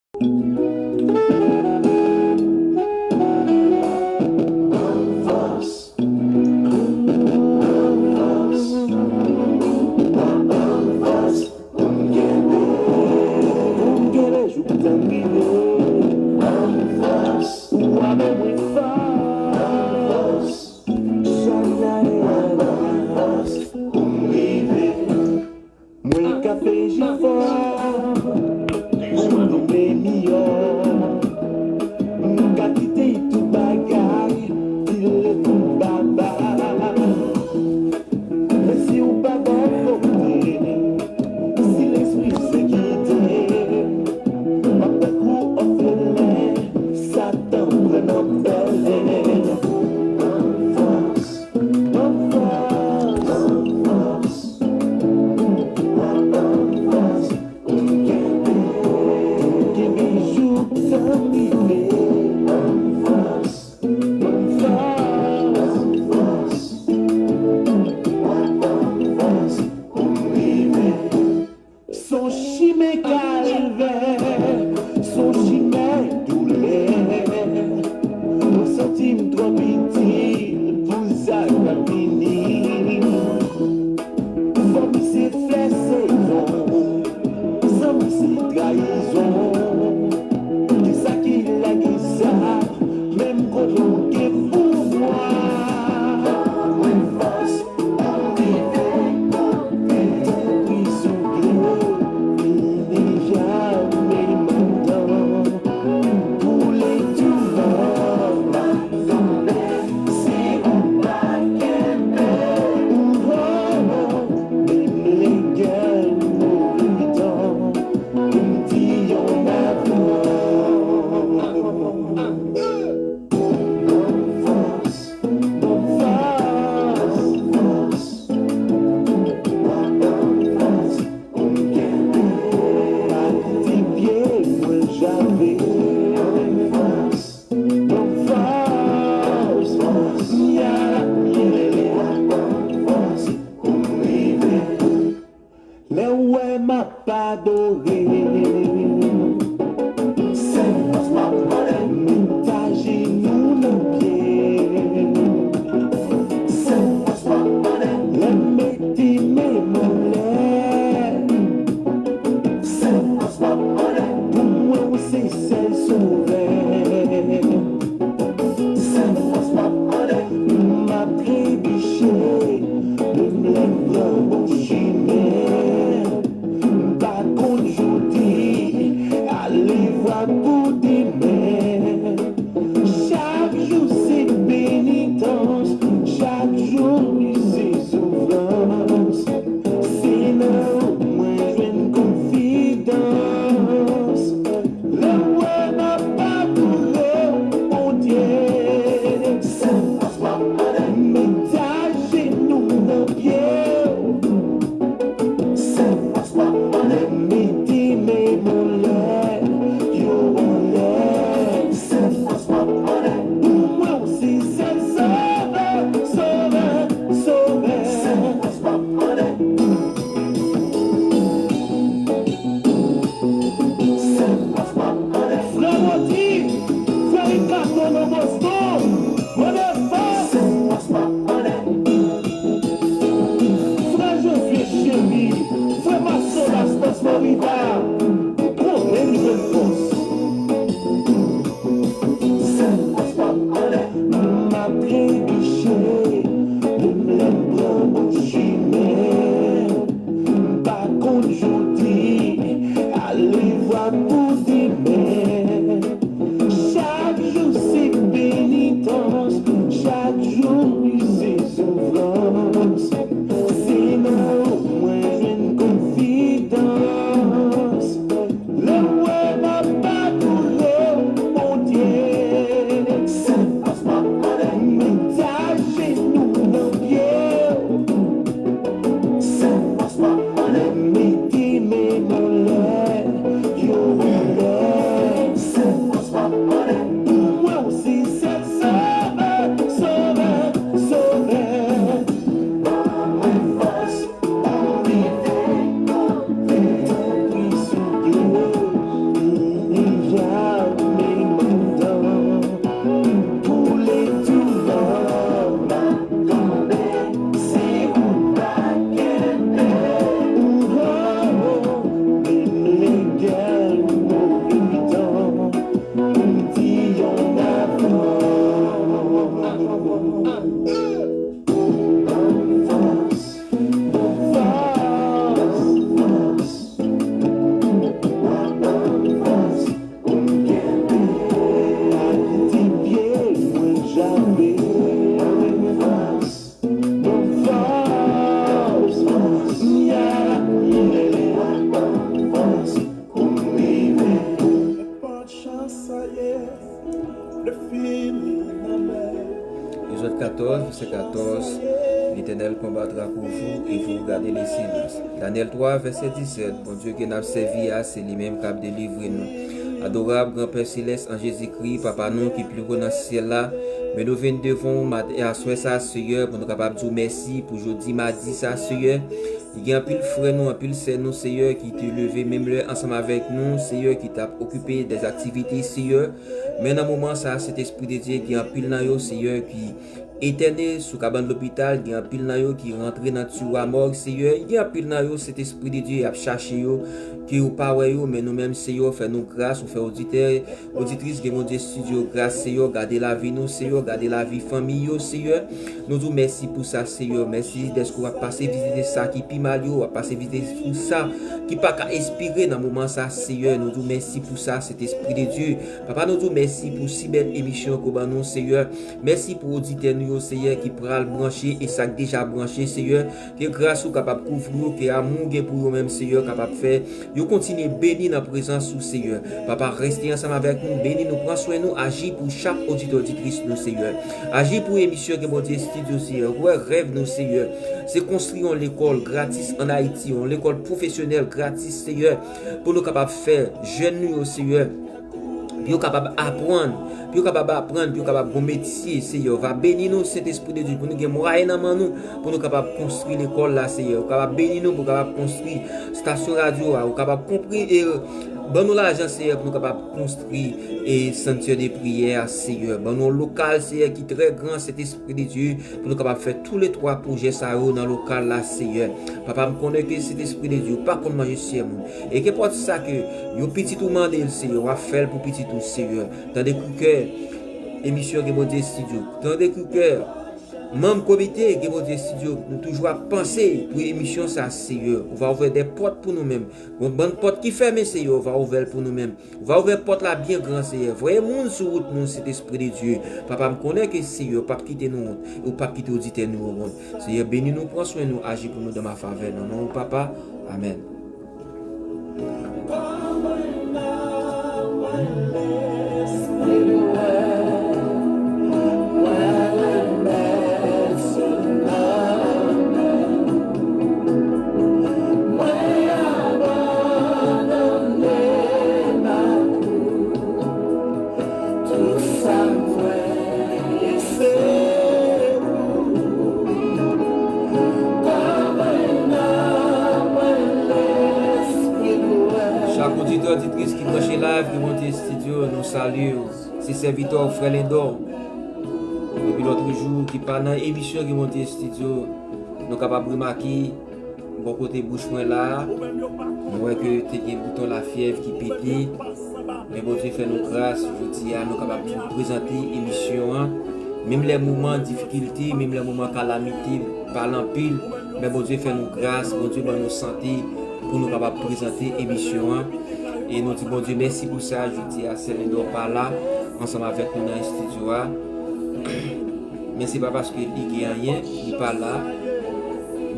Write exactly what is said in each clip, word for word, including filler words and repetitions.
Mwen ka fè jefò pou nou vin miyò. M ka kite tout bagay, file tout baba. Men si w pa bò kote, si lespri se kite, m ap tankou òfelen, Satan pran nan pèlen. Ban m fòs, ban m fòs, ban m fòs. Kenbe jouk tan rive. Son chimen kalvè, son chimen doulè. Mwen santi m twò piti pou sa k ap vini. Fanmi se flè sezon, zanmi se trayizon. Kisa ki la, kisa, menm kote w gen pouvwa. Mwen fòs pou m rive kote w prizon vle. Fini jamè mandan. Pou lè tou mò, se ou pa kenbe. Menm lè gen mouri tan, pou m di yon avan. Ban m fòs, ban m fòs, fòs. Ban m fòs. Pati pye mwen jave. Ban m fòs, fòs. Yala, yelele. Ban m fòs pou m rive. Lè w wè m ap adore, se fòs m ap mande. Met ajenou nan pye, se fòs m ap mande. Lè m mete men m anlè, se fòs m ap mande. Pou mwen, ou se sèl sovè. Se fòs m ap mande. M ap trebiche, menm lè m pran bon chimen. M pa konn jodi, alevwa pou demen. Chak jou se penitans, chak jou se soufrans. Se nan ou mwen jwenn konfidans. Lè w wè m ap adore w, Bondye. Met ajenou nan pye w. Mete men m anlè, yo anlè. Katòz, vèsè katòz, L'Éternel combattra pour vous et vous gardez le silence. Danyèl twa, vèsè disèt, Bondye ke n ap sèvi a, se li menm k ap delivre nou. Adorab Granpè Selès an Jezikri, Papa nou ki pi wo nan syèl la, men nou vin devan w maten, aswè sa, Seyè, pou nou kapab di w mèsi pou jodi madi sa, Seyè. Gen anpil frè nou, anpil sè nou, Seyè, ki te leve menm lè ansanm avèk nou, Seyè, ki t ap okipe dèzaktivite, Seyè. Men nan moman sa, Sentespri de Dye, gen anpil nan yo, Seyè, ki etène sou kabann lopital, gen anpil nan yo ki rantre nan tiwa mòg, Seyè. Gen anpil nan yo, Sentespri de Dye, y ap chache yo, ke ou pa wè yo, men nou menm, Seyè, w fè nou gras, ou fè oditè, oditris, gen Bondye estidyo gras, Seyè, gade lavi nou, Seyè, gade lavi fanmi yo, Seyè. Nou di w mèsi pou sa, Seyè. Mèsi dèske w ap pase vizite sa ki pi mal yo, w ap pase vizite pou sa ki pa ka espire nan moman sa, Seyè. Nou di w mèsi pou sa, Sentespri de Dye. Papa, nou di w mèsi pou si bèl emisyon ke w ban nou, Seyè. Mèsi pou oditè nou yo, Seyè, ki pral branche e sa k deja branche, Seyè. Ke gras ou kapab kouvri yo, ke amou w gen pou yo menm, Seyè, kapab fè yo kontinye beni nan prezans ou, Seyè. Papa, reste ansanm avèk nou, beni nou, pran swen nou, aji pou chak oditè, oditris nou, Seyè. Aji pou emisyon ke Bondye estidyo, Seyè. Wè rèv nou, Seyè. Se konstwi yon lekòl gratis ann Ayiti, yon lekòl pwofesyonèl gratis, Seyè, pou nou kapab fè jèn nou yo, Seyè, pou yo kapab aprann, pou yo kapab aprann, pou yo kapab gon metye, Seyè. Va beni nou, Sentespri de Dye, pou nou gen mwayen nan men nou, pou nou kapab konstwi lekòl la, Seyè. Ou kapab beni nou, pou nou kapab konstwi estasyon radyo a. Ou kapab konpri, e, ban nou lajan, Seyè, pou nou kapab konstwi, e, sanktè de priyè a, Seyè. Ban nou yon lokal, Seyè, ki trè gran, Sentespri de Dye, pou nou kapab fè toulètwa pwojè sa yo nan lokal la, Seyè. Papa, m konnen ke Sentespri de Dye, ou pa konn manje syè moun. E kenpòt sa ke yon pitit ou mande l, Seyè, w ap fè l pou pitit ou, Seyè. Tande kri kè emisyon ke Bondye estidyo. Tande kri kè manm komite ke Bondye estidyo. Nou toujou ap panse pou emisyon sa, Seyè. Ou va ouvè de pòt pou nou menm. Yon bann pòt ki fèmen, Seyè, ou va ouvè l pou nou menm. Ou va ouvè pòt la byen gran, Seyè. Voye moun sou wout nou, Sentespri de Dye. Papa, m konnen ke, Seyè, ou p ap kite nou wont. Ou p ap kite oditè nou yo wont. Seyè, beni nou, pran swen nou, aji pou nou dan ma favè. Nan non ou, Papa. Amèn. Chak oditè, oditris ki branche live, ki monte estidyo, nou salye w. Se sèvitè w, frè Lendò. Depi lòt jou, ki pa nan emisyon ki monte estidyo, nou kapab remake bò kote bouch mwen la a, mwen wè ke te gen bouton lafyèv ki pete. Men Bondye fè nou gras, jodi a nou kapab toujou prezante emisyon an. Menm lè moman difikilte, menm lè moman kalamite pale anpil, men Bondye fè nou gras, Bondye ban nou sante pou nou kapab prezante emisyon an. E nou di Bondye mèsi pou sa, jodi a, sè Lendò pa la ansanm avèk nou nan estidyo a. Men se pa paske li gen anyen, li pa la.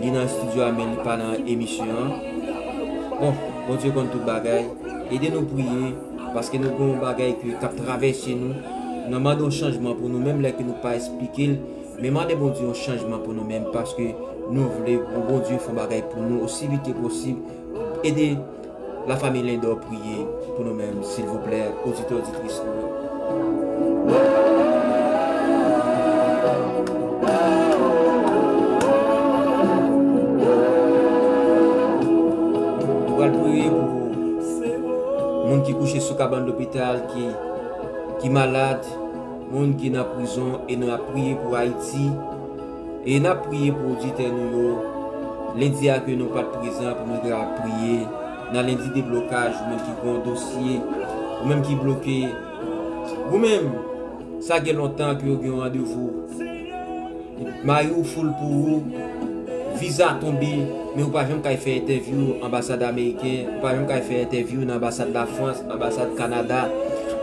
Li nan estidyo a, men li pa nan emisyon an. Bon, Bondye konn tout bagay. Ede nou priye, paske nou gen yon bagay ke, k ap travèse nou. Nou mande yon chanjman pou nou menm, lè ke nou pa esplike l. Men mande Bondye yon chanjman pou nou menm, paske nou vle pou Bondye fè yon bagay pou nou osi vit ke posib. Ede Lafanmi Lendò priye pou nou menm, silvouplè, oditè, oditris nou yo. Nou pral priye pou moun ki kouche sou kabann lopital, ki, ki malad, moun ki nan prizon, e nou ap priye pou Ayiti. E n ap priye pou oditè nou yo. Lendi a ke nou pa t prezan pou nou te ap priye. Nan lendi deblokaj, ou menm ki gen yon dosye, ou menm ki bloke, ou menm, sa gen lontan ke yo gen yon randevou. Mayi w foul pou ou, viza tonbe, men ou pa janm kay fè entèvyou anbasad ameriken, ou pa janm kay fè entèvyou nan anbasad Lafrans, anbasad Kanada,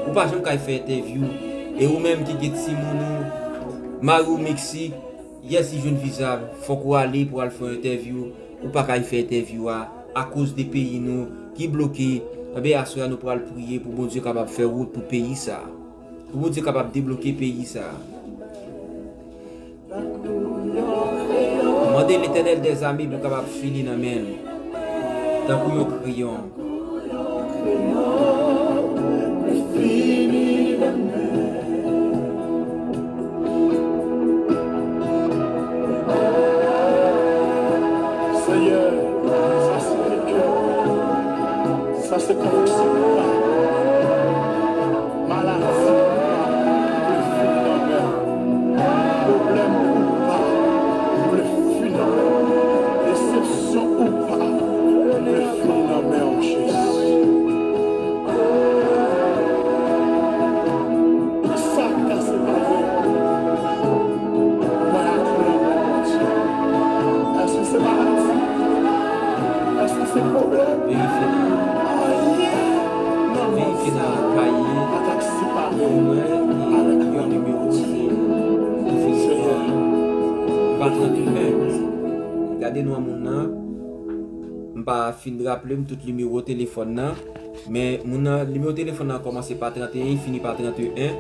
ou pa janm kay fè entèvyou. E ou menm ki gen timoun ou, mari w Meksik, yès li jwenn viza, fòk ou ale pou al fè yon entèvyou, ou pa kay fè entèvyou a, akoz de peyi nou ki bloke. Enben, aswè a nou pral priye pou Bondye kapab fè wout pou peyi sa a. Pou Bondye kapab debloke peyi sa a. Mande Letènèl dèzame pou l kapab fini nan men l, tankou yon kreyon. Senyè, sa se kè, sa se konviksyon. Maladi ou pa dwe fin nan men m. Pwoblèm ou pa dwe fin nan men m. Desepsyon ou pa dwe fin nan men w, Jezi. Sa k ka separe mwen ak ou nan men Bondye? Èske se maladi? Èske se pwoblèm? Verifye nan, verifye nan kaye pou mwen, e yon nimewo ki se, ki fini pa trant et un. Gade non moun nan. M pa fin raple m tout nimewo telefòn nan, men moun nan, nimewo telefòn nan kòmanse pa trant et un, fini pa trant et un.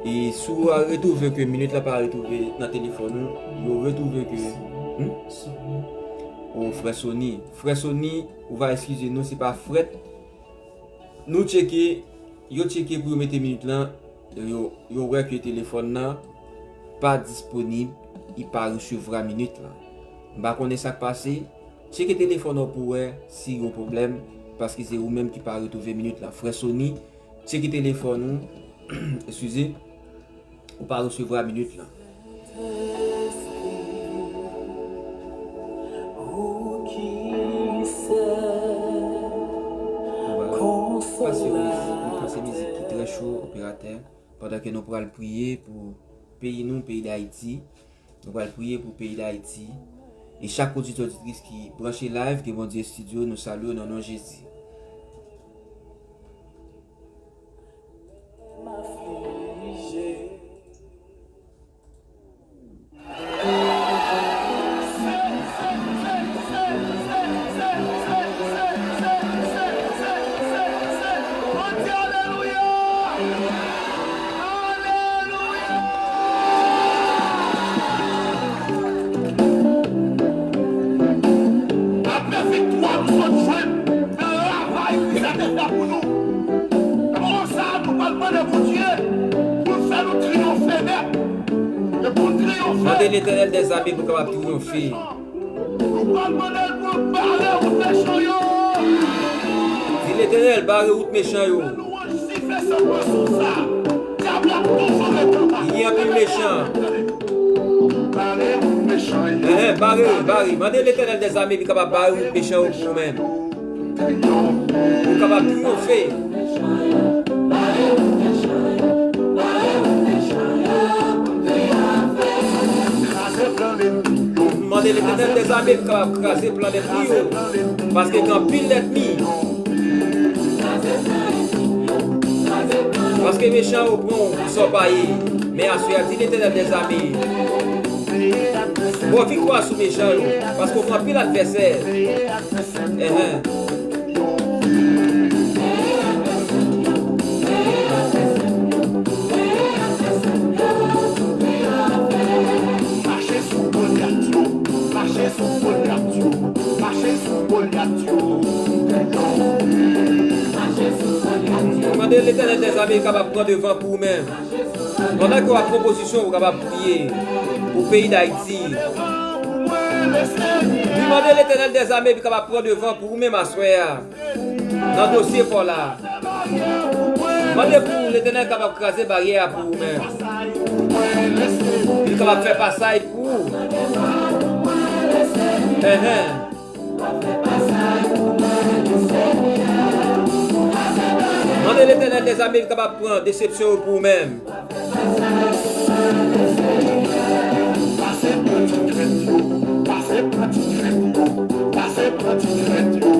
E si w retwouve ke minit la pa retwouve nan telefòn ou, yo retwouve ke, hmm? O, frè Sony. Frè Sony, ou va eskize nou, se pa frèt. Nou tcheke, yo tcheke pou yo mete minit lan, yo, yo wè ke telefòn nan pa disponib, li pa resevwa minit lan. M pa konnen sa k pase. Tcheke telefòn ou pou wè si gen pwoblèm, paske se ou menm ki pa retwouve minit lan. Frè Sony, tcheke telefòn ou, eskize, ou pa resevwa minit lan. Pase mizik, pase mizik ki trè cho, operatè. Pandan ke nou pral priye pou peyi nou, peyi Dayiti. Nou pral priye pou peyi Dayiti. E chak oditè, oditris ki branche live, ke Bondye estidye w, nou salye w nan non Jezi. Apre viktwa nou sot jwenn nan travay Kris la te fè pou nou, konsa nou pral mande Bondye pou l fè nou triyonfe nèt. E pou n triyonfe, mande Letènèl dèzame pou l kapab triyonfe. Nou pral mande l pou l bare wout mechan yo. Di Letènèl, bare wout mechan yo. Lwanj sife san pwason sa. Dyab la toujou ret anba. Gen anpil mechan. Bare wout mechan yo. Enhen, bare, bare. Mande Letènèl dèzame pou l kapab bare wout mechan yo pou ou menm. Pou w kapab triyonfe. Kraze plan lènmi yo. Mande Letènèl dèzame pou l kapab kraze plan lènmi yo. Paske gen anpil lènmi. Paske mechan yo pran w pou sa w pa ye. Men aswè a, di Letènèl dèzame. Ba w viktwa sou mechan yo. Paske w pran anpil advèsè. Enhen. Mache sou Golyat yo, mache sou Golyat yo, mache sou Golyat yo. Mande Letènèl dèzame kapab pran devan pou ou menm. Pandan ke w ap pran pozisyon, ou kapab priye pou peyi Dayiti. Li mande Letènèl dèzame pou kapab pran devan pou ou menm aswè a. Nan dosye pa w la. Mande pou Letènèl kapab kraze baryè a pou ou menm. Pou li kapab fè pasaj pou ou. Enhen. Mande Letènèl dèzame pou li kapab pran desepsyon yo pou ou menm. Pase pran ti krèt yo, pase pran ti krèt yo, pase pran ti krèt yo.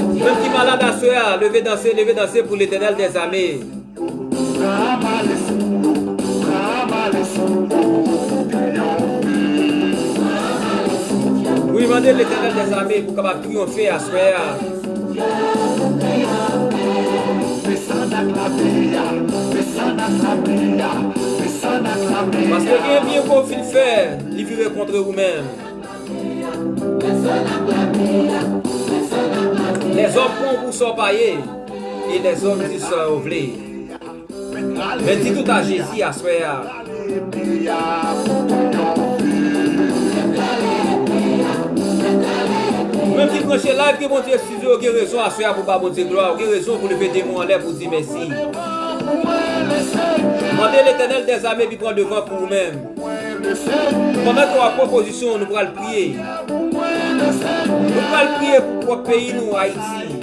Ou menm ki malad aswè a, leve danse, leve danse pou Letènèl dèzame. Pran maladi yo, pran maladi yo, triyonfe. Wi, mande Letènèl dèzame pou kapab triyonfe aswè a. Desann ak lapè a, Paske gen byen ke w fin fè, li vire kont ou menm. Lèzòm pran w pou sa w pa ye, e lèzòm di sa yo vle. Men di tout a Jezi aswè a. Ou menm ki branche live, ke Bondye Yo gen rezon aswè a pou ba Bondye glwa, ou gen rezon pou leve de men w anlè pou di mèsi. Mande Letènèl dèzame epi pran devan pou ou menm. Pandan ke w ap pran pozisyon, nou pral priye. Nou pral priye pou pwòp peyi nou, Ayiti.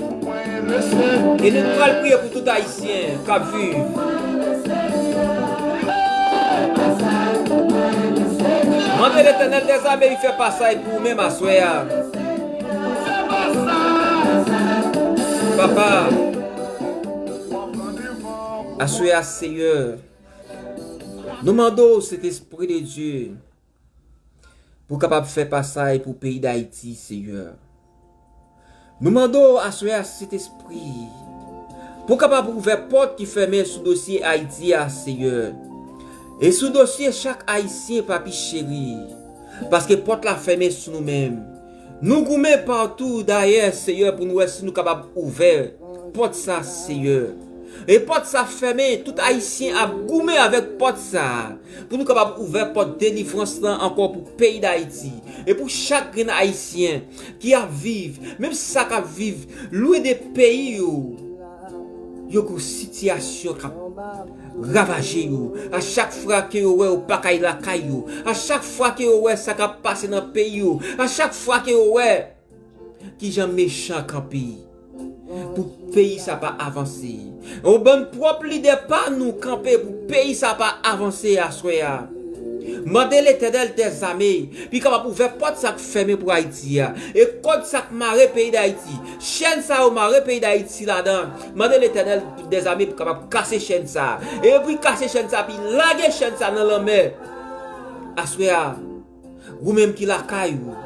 E nou pral priye pou tout Ayisyen k ap viv. Mande Letènèl dèzame, li fè pasaj pou ou menm aswè a. Papa, aswè a, Seyè, nou mande w, Sentespri de Dye, pou kapab fè pasaj pou peyi Dayiti, Seyè. Nou mande w aswè a, Sentespri, pou kapab ouvè pòt ki fèmen sou dosye Ayiti a, Seyè. E sou dosye chak Ayisyen, Papi cheri. Paske pòt la fèmen sou nou menm. Nou goumen patou dayè, Seyè, pou nou wè si nou kapab ouvè pòt sa, Seyè. E pòt sa fèmen, tout Ayisyen ap goumen avèk pòt sa, pou nou kapab ouvè pòt delivrans lan ankò pou peyi Dayiti. E pou chak grenn Ayisyen ki ap viv, menm sa k ap viv lwen de peyi yo, yo gen sitiyasyon k ap ravaje yo. A chak fwa ke yo wè yo pa kay lakay yo, a chak fwa ke yo wè sa k ap pase nan peyi yo, a chak fwa ke yo wè kijan mechan kanpe pou peyi sa pa avanse. Yon bann pwòp lidè pa nou kanpe pou peyi sa pa avanse aswè a. Mande Letènèl dèzame, pou li kapab ouvè pòt sa k fèmen pou Ayiti a. E kòd sa k mare peyi Dayiti, chèn sa yo mare peyi Dayiti ladan. Mande Letènèl dèzame pou kapab kase chèn sa. E pou li kase chèn sa, pou li lage chèn sa nan lanmè. Aswè a, ou menm ki lakay ou,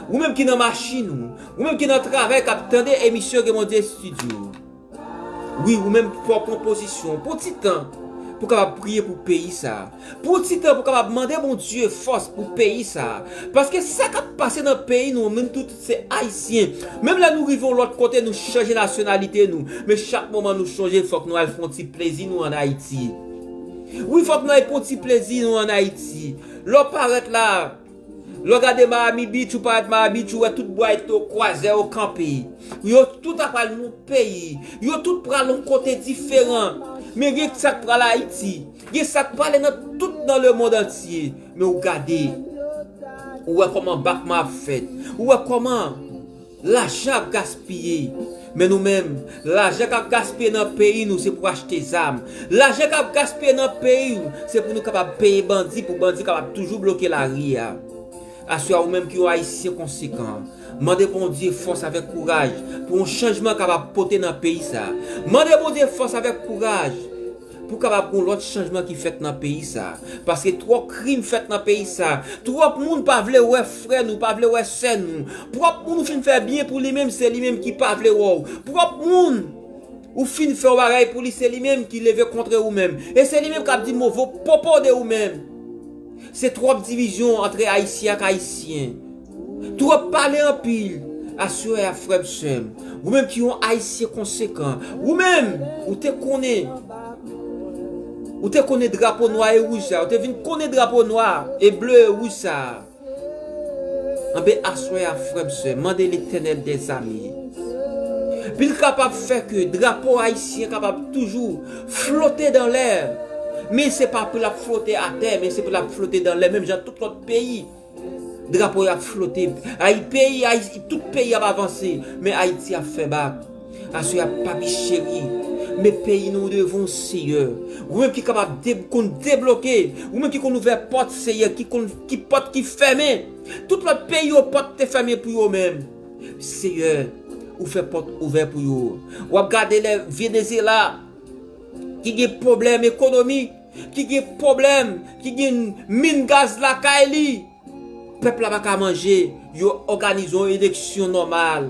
ou menm ki nan machin ou, ou menm ki nan travay k ap tande emisyon Gen Bondye Estidyo. Wi, ou menm fò w pran pozisyon pou ti tan, pou kapab priye pou peyi sa. Pou ti tan pou kapab mande Bondye fòs pou peyi sa. Paske sa k ap pase nan peyi nou, menm tout se Ayisyen. Menm lè nou rive yon lòt kote, nou chanje nasyonalite nou. Men chak moman nou chonje, fòk nou al fè yon ti plezi nou ann Ayiti. Wi, fòk nou al pran ti plezi nou ann Ayiti. Lè w parèt la, lè w gade Miami Beach, ou parèt Miami Beach, ou wè tout bwa eto kwazè yo kanpe. Yo tout ap al nan peyi. Yo tout pral yon kote diferan. Men gen sa k pral Ayiti. Gen sa k prale nan tout nan lemonn antye. Men ou gade, ou wè kòman bakman ap fèt. Ou wè kòman lajan ap gaspiye. Men nou menm, lajan k ap gaspiye nan peyi nou, se pou achte zam. Lajan k ap gaspiye nan peyi nou, se pou nou kapab peye bandi, pou bandi kapab toujou bloke lari a. Aswè a, ou menm ki yon Ayisyen konsekan, mande Bondye fòs avèk kouraj pou yon chanjman kapab pote nan peyi sa. Mande Bondye fòs avèk kouraj pou kapab gon lòt chanjman ki fèt nan peyi sa. Paske twòp krim fèt nan peyi sa. Twòp moun pa vle wè frè nou, pa vle wè sè nou. Twòp moun ou fin fè byen pou li menm, se li menm ki pa vle wè w. Twòp moun ou fin fè yon bagay pou li, se li menm ki leve kont ou menm. E se li menm k ap di move pwopo de ou menm. Se twòp divizyon ant Ayisyen ak Ayisyen. Twòp pale anpil. Aswè a, frè m, sè m, ou menm ki yon Ayisyen konsekan, ou menm, ou te konnen, ou te konnen drapo nwa e wouj sa, ou te vin konnen drapo nwa e ble e wouj sa. Anben, aswè a, frè m, sè m, mande Letènèl dèzame pou l kapab fè ke drapo ayisyen kapab toujou flote dan lè. Men se pa pou l ap flote atè, men se pou l ap flote dan lè, menm jan tout lòt peyi. Drapo y ap flote. Ay, peyi, Ay, tout peyi ap avanse, men Ayiti ap fè bak. Aswè a, Papi cheri, men peyi nou devan w, Seyè. Ou menm ki kapab de-, konn debloke, ou menm ki konn ouvè pòt, Seyè, ki konn, ki pòt ki fèmen. Tout lòt peyi yo, pòt te fèmen pou yo menm. Seyè, ou fè pòt ouvè pou yo. W ap gade lè Venezyela ki gen pwoblèm ekonomi, ki gen pwoblèm, ki gen min gaz lakay li. Pèp la pa ka manje, yo òganize yon eleksyon nòmal.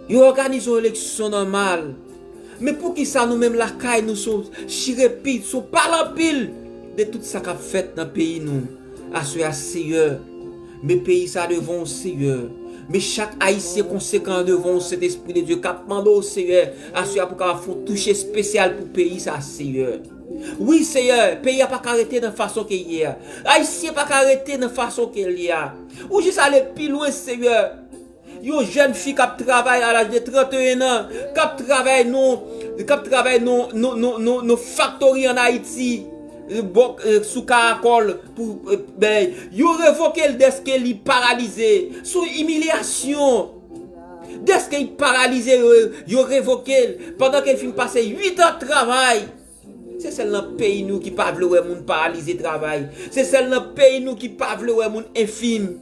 Yo òganize yon eleksyon nòmal. Men poukisa nou menm lakay nou se yon chirepit, se yon pale anpil de tout sa k ap fèt nan peyi nou? Aswè a, Seyè, men peyi sa devan w, Seyè. Men chak Ayisyen konsekan devan w, Sentespri de Dye, k ap mande w, Seyè, aswè a pou w kapab fè yon touch espesyal pou peyi sa, Seyè. Wi, Seyè, peyi a pa ka rete nan fason ke l ye a. Ayisyen pa ka rete nan fason ke l ye a. Ou jis ale pi lwen, Seyè. Yon jèn fi k ap travay a laj de trannteyen an, k ap travay nan, k ap travay nan, nan, nan, nan, nan faktori ann Ayiti, bò, eh, sou Karakòl, pou, eh, ben, yo revoke l dèske li paralize. Se yon imilyasyon. Dèske li paralize, yo, yo revoke l. Pandan ke l fin pase uit an travay. Se sèl nan peyi nou ki pa vle wè moun paralize travay. Se sèl nan peyi nou ki pa vle wè moun enfim.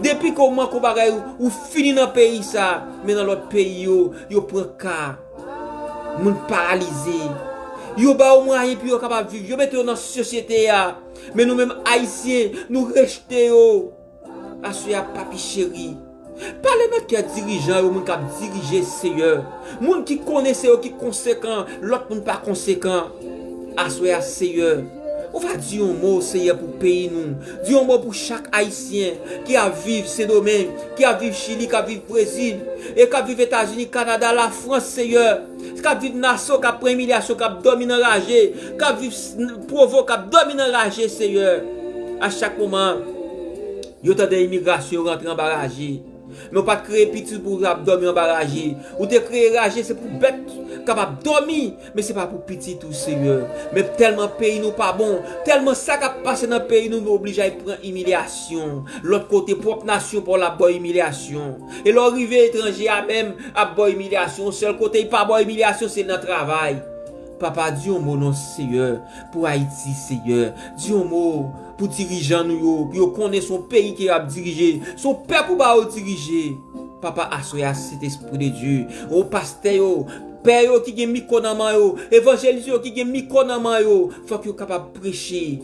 Depi ke w manke yon bagay, ou, ou fini nan peyi sa. Men nan lòt peyi yo, yo pran ka moun paralize. Yo ba yo mwayen pou yo kapab viv. Yo mete yo nan sosyete a. Men nou menm Ayisyen, nou rejte yo. Aswè a, papi cheri, pale nan kè dirijan yo, moun k ap dirije, Seyè. Moun ki konnen se yo ki konsekan, lòt moun pa konsekan. Aswè a, Seyè, ou va di yon mo, Seyè, pou peyi nou. Di yon mo pou chak Ayisyen ki ap viv Sendomeng, ki ap viv Chili, k ap viv Brezil, e k ap viv Etazini, Kanada, Lafrans, Seyè. K ap viv Naso, k ap pran imilyasyon, k ap dòmi nan raje, k ap viv s-, Pwovo, k ap dòmi nan raje, Seyè. A chak moman, yo tande imigrasyon, yo rantre anba raje. Men w pa t kreye pitit pou w ap dòmi anba raje. Ou te kreye raje, se pou bèt kapab dòmi, men se pa pou pitit ou, Seyè. Men tèlman peyi nou pa bon, tèlman sa k ap pase nan peyi nou, nou oblije al pran imilyasyon. Lòt kote, pwòp nasyon pa w la ap ba w imilyasyon. E lè w rive etranje a menm, ap ba w imilyasyon. Yon sèl kote, li pa ba w imilyasyon, se nan travay. Papa, di yon mo non, Seyè, pou Ayiti, Seyè. Di yon mo pou dirijan nou yo, pou yo konnen se yon peyi ke y ap dirije, se yon pèp ou ba yo dirije. Papa, aswè a, Sentespri de Dye, o pastè yo, pè yo ki gen mikwo nan men yo, evanjelis yo ki gen mikwo nan men yo, fòk yo kapab preche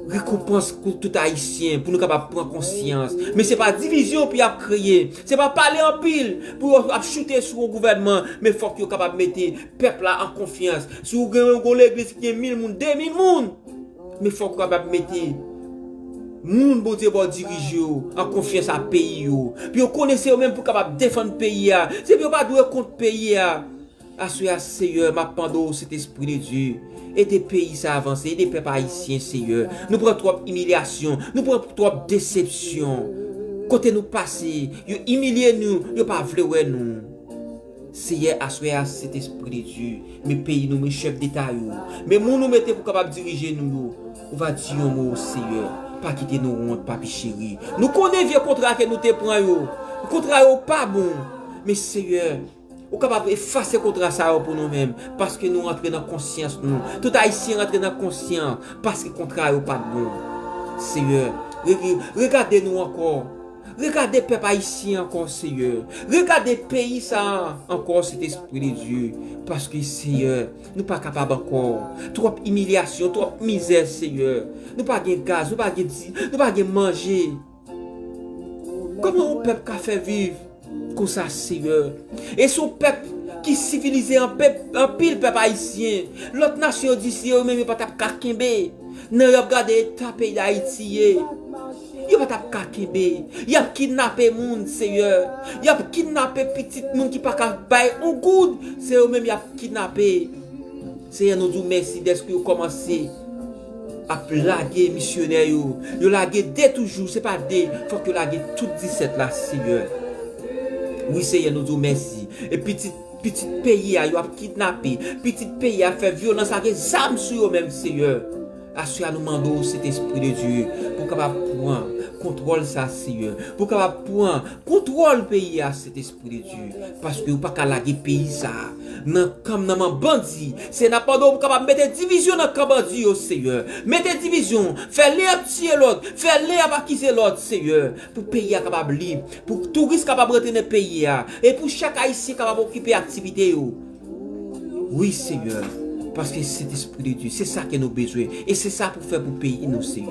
rekonpans pou tout Ayisyen, pou nou kapab pran konsyans. Men se pa divizyon pou y ap kreye, se pa pale anpil pou yo ap choute sou yon gouvènman, men fòk yo kapab mete pèp la an konfyans. Si w gen yon legliz ki gen mil moun, de mil moun, men fòk w kapab mete moun Bondye ba w dirije yo an konfyans a peyi yo. Pou yo konnen se yo menm pou kapab defann peyi a. Se pou yo pa dwe kont peyi a. Aswè a, Seyè, m ap mande w, Sentespri de Dye, ede peyi sa avanse, ede pèp ayisyen, Seyè. Nou pran twòp imilyasyon, nou pran twòp desepsyon. Kote nou pase, yo imilye nou, yo pa vle wè nou. Seyè, aswè a, Sentespri de Dye, men peyi nou, men chèf deta yo, men moun ou mete pou kapab dirije nou yo, ou va di yon mo, Seyè, pa kite nou wont, papi cheri. Nou konnen vye kontra ke nou te pran yo, kontra yo pa bon, men Seyè, ou kapab efase kontra sa yo pou nou menm, paske nou rantre nan konsyans nou. Tout Ayisyen rantre nan konsyans, paske kontra yo pa t bon. Seyè, re-, re-, regade nou ankò. Regade pèp ayisyen ankò, Seyè. Regade peyi sa a ankò, Sentespri de Dye. Paske, Seyè, nou pa kapab ankò. Twòp imilyasyon, twòp mizè, Seyè. Nou pa gen gaz, nou pa gen di, nou pa gen manje. Kòman yon pèp ka fè viv konsa, Seyè? E se yon pèp ki sivilize anpe-, anpil, pèp ayisyen. Lòt nasyon yo di se yo menm yo pa t ap ka kenbe. Nan yo ap gade eta peyi Dayiti ye. Yo pa t ap ka kenbe. Y ap kidnape moun, Seyè. Y ap kidnape pitit moun ki pa ka bay yon goud. Se yo menm y ap kidnape. Seyè, nou di w mèsi dèske yo kòmanse ap lage misyonè yo. Yo lage de toujou, se pa de. Fòk yo lage tout disèt la, Seyè. Wi, Seyè, nou di w mèsi. E pitit, pitit peyi a, yo ap kidnape. Pitit peyi a ap fè vyolans ak zam sou yo menm, Seyè. Aswè a nou mande w, Sentespri de Dye, pou w kapab pran kontwòl sa, Seyè. Pou w kapab pran kontwòl peyi a, Sentespri de Dye. Paske ou pa ka lage peyi sa a nan kan, nan men bandi. Se n ap mande w pou w kapab mete divizyon nan kan bandi yo, Seyè. Mete divizyon. Fè len y ap tiye lòt. Fè len y ap akize lòt, Seyè. Pou peyi a kapab lib. Pou touris kapab rantre nan peyi a. E pou chak Ayisyen kapab okipe aktivite yo. Wi, Seyè, paske Sentespri de Dye, se sa ke nou bezwen, e se sa pou fè pou peyi nou, Seyè.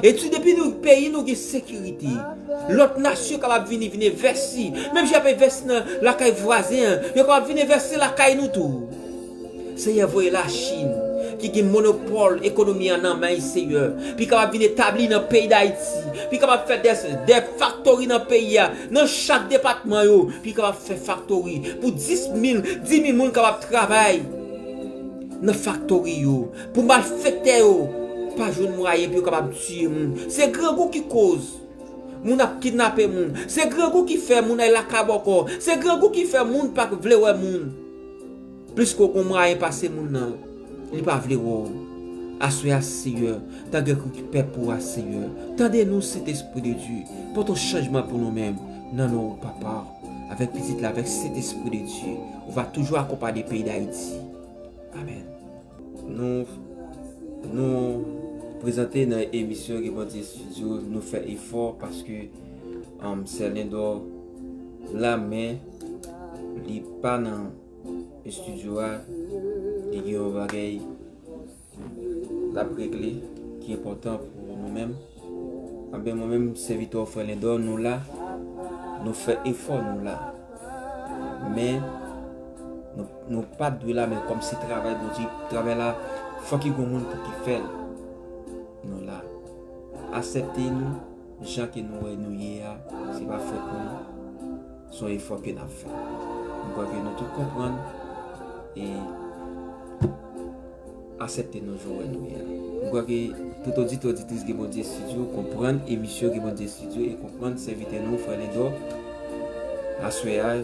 E si depi nou peyi nou gen sekirite, lòt nasyon kapab vini, vin envèsti. Menm jan y ap envèsti nan lakay vwazen an, yo kapab vin envèsti lakay nou tou. Seyè, voye Lachin, ki gen monopòl ekonomi an nan men, Seyè, pou kapab vin etabli nan peyi Dayiti, pou kapab fè de, de faktori nan peyi a, nan chak depatman yo, pou kapab fè faktori pou dis mil, dis mil moun kapab travay nan faktori yo, pou malfektè yo pa jwenn mwayen pou yo kapab tiye moun. Se grangou ki koz moun ap kidnape moun. Se grangou ki fè moun al lakay bòkò. Se grangou ki fè moun pa vle wè moun. Pliske w gon mwayen pase moun nan, li pa vle wè w. Aswè a, Seyè, tande kri pèp ou a, Seyè. Tande nou, Sentespri de Dye. Pote yon chanjman pou nou menm, nan non ou, Papa, avèk Pitit la, avèk Sentespri de Dye. Ou va toujou akonpanye peyi Dayiti. Amèn. Nou, nou prezante nan emisyon Gen Bondye Studio, nou fè efò paske, um, Sè Lendò la, men li pa nan estidyo a, li gen yon bagay l ap regle ki enpòtan pou nou menm. Anben, mwen menm, sèvitè w, Frè Lendò, nou la, nou fè efò, nou la. Men, nou, nou pa t dwe la, men kòm se travay Bondye, travay la, fòk gen moun pou ki fè l. Nou la. Aksepte nou, jan ke nou wè nou ye a, se pa fòt nou, se yon efò ke n ap fè. M kwè ke nou tout konprann e aksepte nou jan w wè nou ye a. M kwè ke tout oditè, oditris Gen Bondye Studio konprann emisyon Gen Bondye Studio e konprann sèvitè nou, Frè Lendò, aswè a,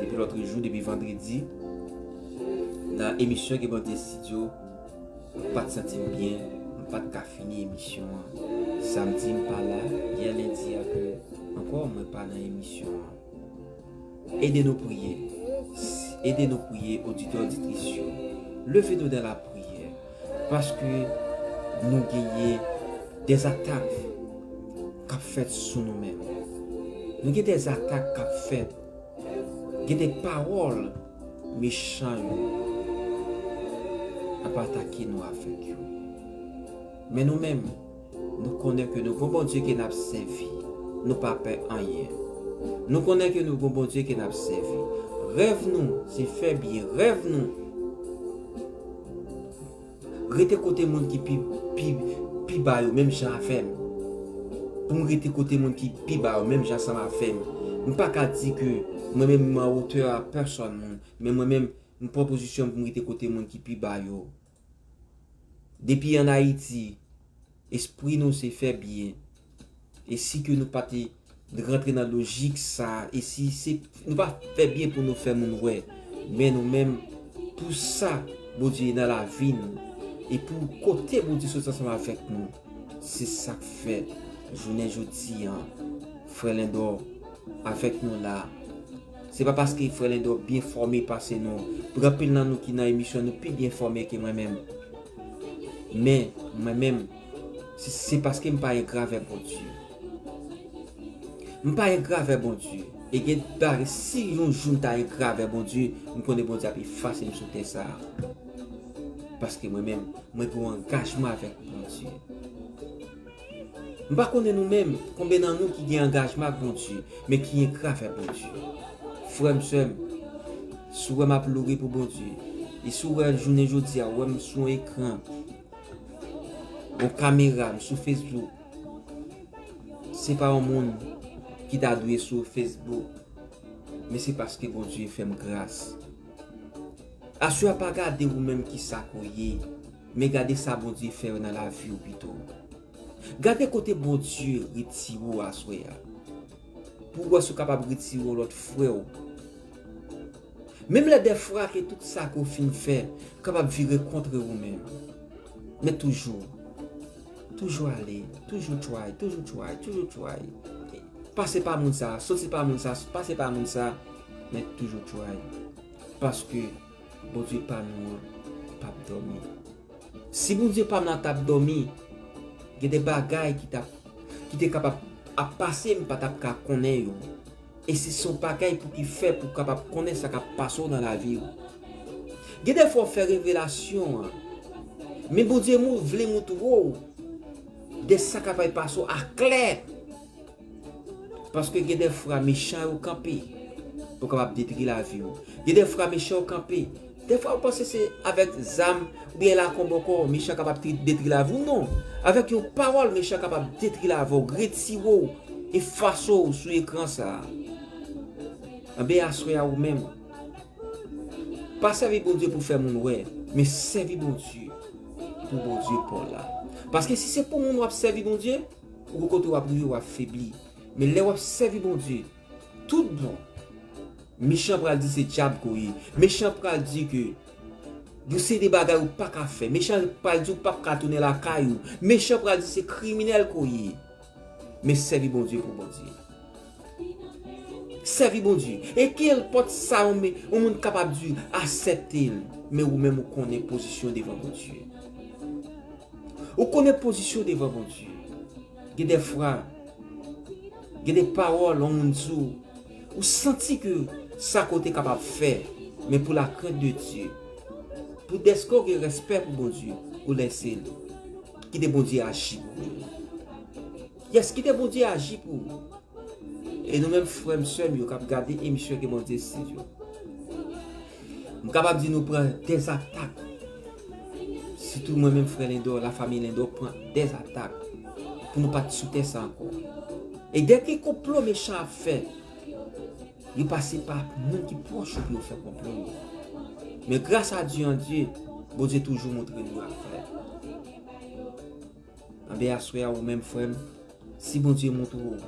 depi lòtrejou, depi vandredi, nan emisyon Gen Bondye Studio, m pa t santi m byen, m pa t ka fini emisyon an. Samdi, m pa la, yè lendi a ke ankò mwen pa nan emisyon an. Ede nou priye. Ede nou priye, oditè, oditris yo. Leve nou nan lapriyè. Paske nou genyen dèzatak k ap fèt sou nou menm. Nou gen dèzatak k ap fèt. Gen de pawòl mechan yo ap atake nou avèk yo. Men nou menm, nou konnen ke nou gon Bondye ke n ap sèvi. Nou pa pè anyen. Nou konnen ke nou gon Bondye ke n ap sèvi. Rèv nou, se fè byen. Rèv nou, rete kote moun ki pi, pi, pi ba yo, menm jan avè m. Pou m rete kote moun ki pi ba yo, menm jan ansanm avè m. M pa ka di ke mwen menm m an wotè a pèsòn moun, men mwen menm m pran pozisyon pou m rete kote moun ki pi ba yo. Depi ann Ayiti, espri nou se fè byen. E si ke nou pa te rantre nan lojik sa, e si se, nou pa fè byen pou nou fè moun wè, men nou menm, pou sa Bondye nan lavi nou, e pou kote Bondye sot ansanm avèk nou, se sa k fè jounen jodi a, Frè Lendò avèk nou la. Se pa paske Frè Lendò byen fòme pase nou. Pou anpil nan nou ki nan emisyon, nou pi byen fòme ke mwen menm. Men, mwen menm, se, se paske m pa engra avè Bondye. M pa engra avè Bondye. E gen bagay, si yon jou m ta engra avè Bondye, m konnen Bondye ap efase m sou tè sa a. Paske mwen menm, mwen gen yon angajman avèk Bondye. M pa konnen nou menm, konbyen nan nou ki gen angajman ak Bondye, men ki engra avè Bondye. Frè m, sè m, si w wè m ap loure pou Bondye, e si w wè jounen jodi a, w wè m sou yon ekran, yon kamera, m sou Facebook, se pa yon moun ki ta dwe sou Facebook, men se paske Bondye fè m gras. Aswè a, pa gade ou menm ki sa ke w ye, men gade sa Bondye fè nan lavi w pito. Gade kote Bondye retire w aswè a. Pou w wè si w kapab retire yon lòt frè w. Menm lè dèfwa ke tout sa ke w fin fè kapab vire kont ou menm. Men toujou, toujou ale, toujou try, toujou try, toujou try. Pase pa moun sa, soti pa moun sa, pase pa moun sa, men toujou try. Paske Bondye pa nou an p ap dòmi. Si Bondye pa m nan t ap dòmi, gen de bagay ki t ap, ki te kapab ap pase, m pa t ap ka konnen yo. E se, se yon bagay pou ki fè pou w kapab konnen sa k ap pase w nan lavi w. Gen de fwa w fè revelasyon an, men Bondye mou-, vle moutre w De sa k ap pase w aklè. Paske gen de fwa mechan yo kanpe pou kapab detri lavi w. Gen de fwa mechan yo kanpe. De fwa ou panse se avèk zam oubyen lakonbòkò mechan kapab tri- detri lavi w. Non. Avèk yon pawòl mechan kapab detri lavi w, retire w, efase w sou ekran sa a. Anben aswè a ou menm, pa sèvi Bondye pou fè moun wè, men sèvi Bondye pou Bondye pa w la. Paske si se pou moun w ap sèvi Bondye, ou kote w ap rive w ap febli. Men lè w ap sèvi Bondye, tout bon, mechan pral di se dyab ke w ye. Mechan pral di ke yon seri de bagay ou pa ka fè. Mechan pral di ou p ap ka tounen lakay ou. Mechan pral di se kriminèl ke w ye. Men sèvi Bondye pou Bondye. Sèvi Bondye. E kenpòt sa yon, yon moun kapab di, aksepte l. Men ou menm ou konnen pozisyon devan Bondye. Ou konnen pozisyon devan Bondye. Gen de fwa, gen de pawòl yon moun di w, ou santi ke sa ke w te kapab fè, men pou lakrent de Dye, pou dèske w gen respè pou Bondye, ou lese l. Kite Bondye aji pou ou. Yes, kite Bondye aji pou ou. E nou menm frè m, sè m yo k ap gade emisyon Ke Bondye Sezi w, m kapab di nou pran dèzatak. Sitou mwen menm frè Lendò, lafanmi Lendò pran dèzatak pou nou pa t sou tè sa ankò. E dèke konplo mechan ap fè, yo pase pa moun ki pwòch ou pou yo fè konplo yo. Men gras a Dye, an Dye, Bondye toujou montre nou aklè. Anben aswè a ou menm frè m, si Bondye montre w,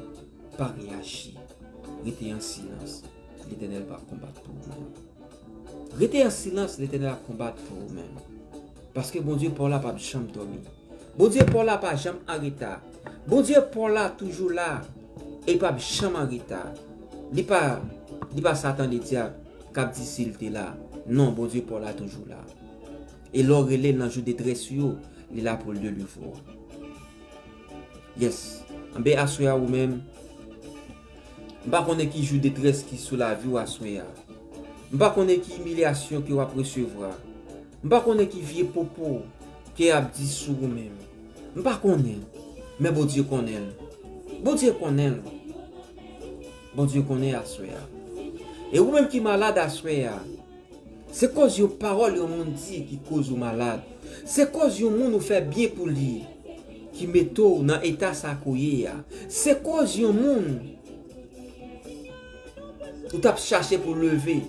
pa reyaji. Rete an silans. Letènèl va konbat pou ou menm. Rete an silans, Letènèl ap konbat pou ou menm. Paske Bondye pa w la p ap janm dòmi. Bondye pa w la pa janm an reta. Bondye pa w la toujou la. E li p ap janm an reta. Li pa, li pa Satan Ledyab k ap di si l te la. Non, Bondye pa w la toujou la. E lè w rele l nan jou detrès ou yo, li la pou l delivre w. Yes. Anben aswè a ou menm, m pa konnen ki jou detrès ki sou lavi w aswè a. M pa konnen ki imilyasyon ke w ap resevwa. M pa konnen ki vye pwopo ke y ap di sou ou menm. M pa konnen. Men Bondye konnen l. Bondye konnen l. Bondye konnen aswè a. E ou menm ki malad aswè a, se koz yon pawòl yon moun di ki koz ou malad. Se koz yon moun ou fè byen pou li ki mete w nan eta sa ke w ye a. Se koz yon moun ou t ap chache pou leve.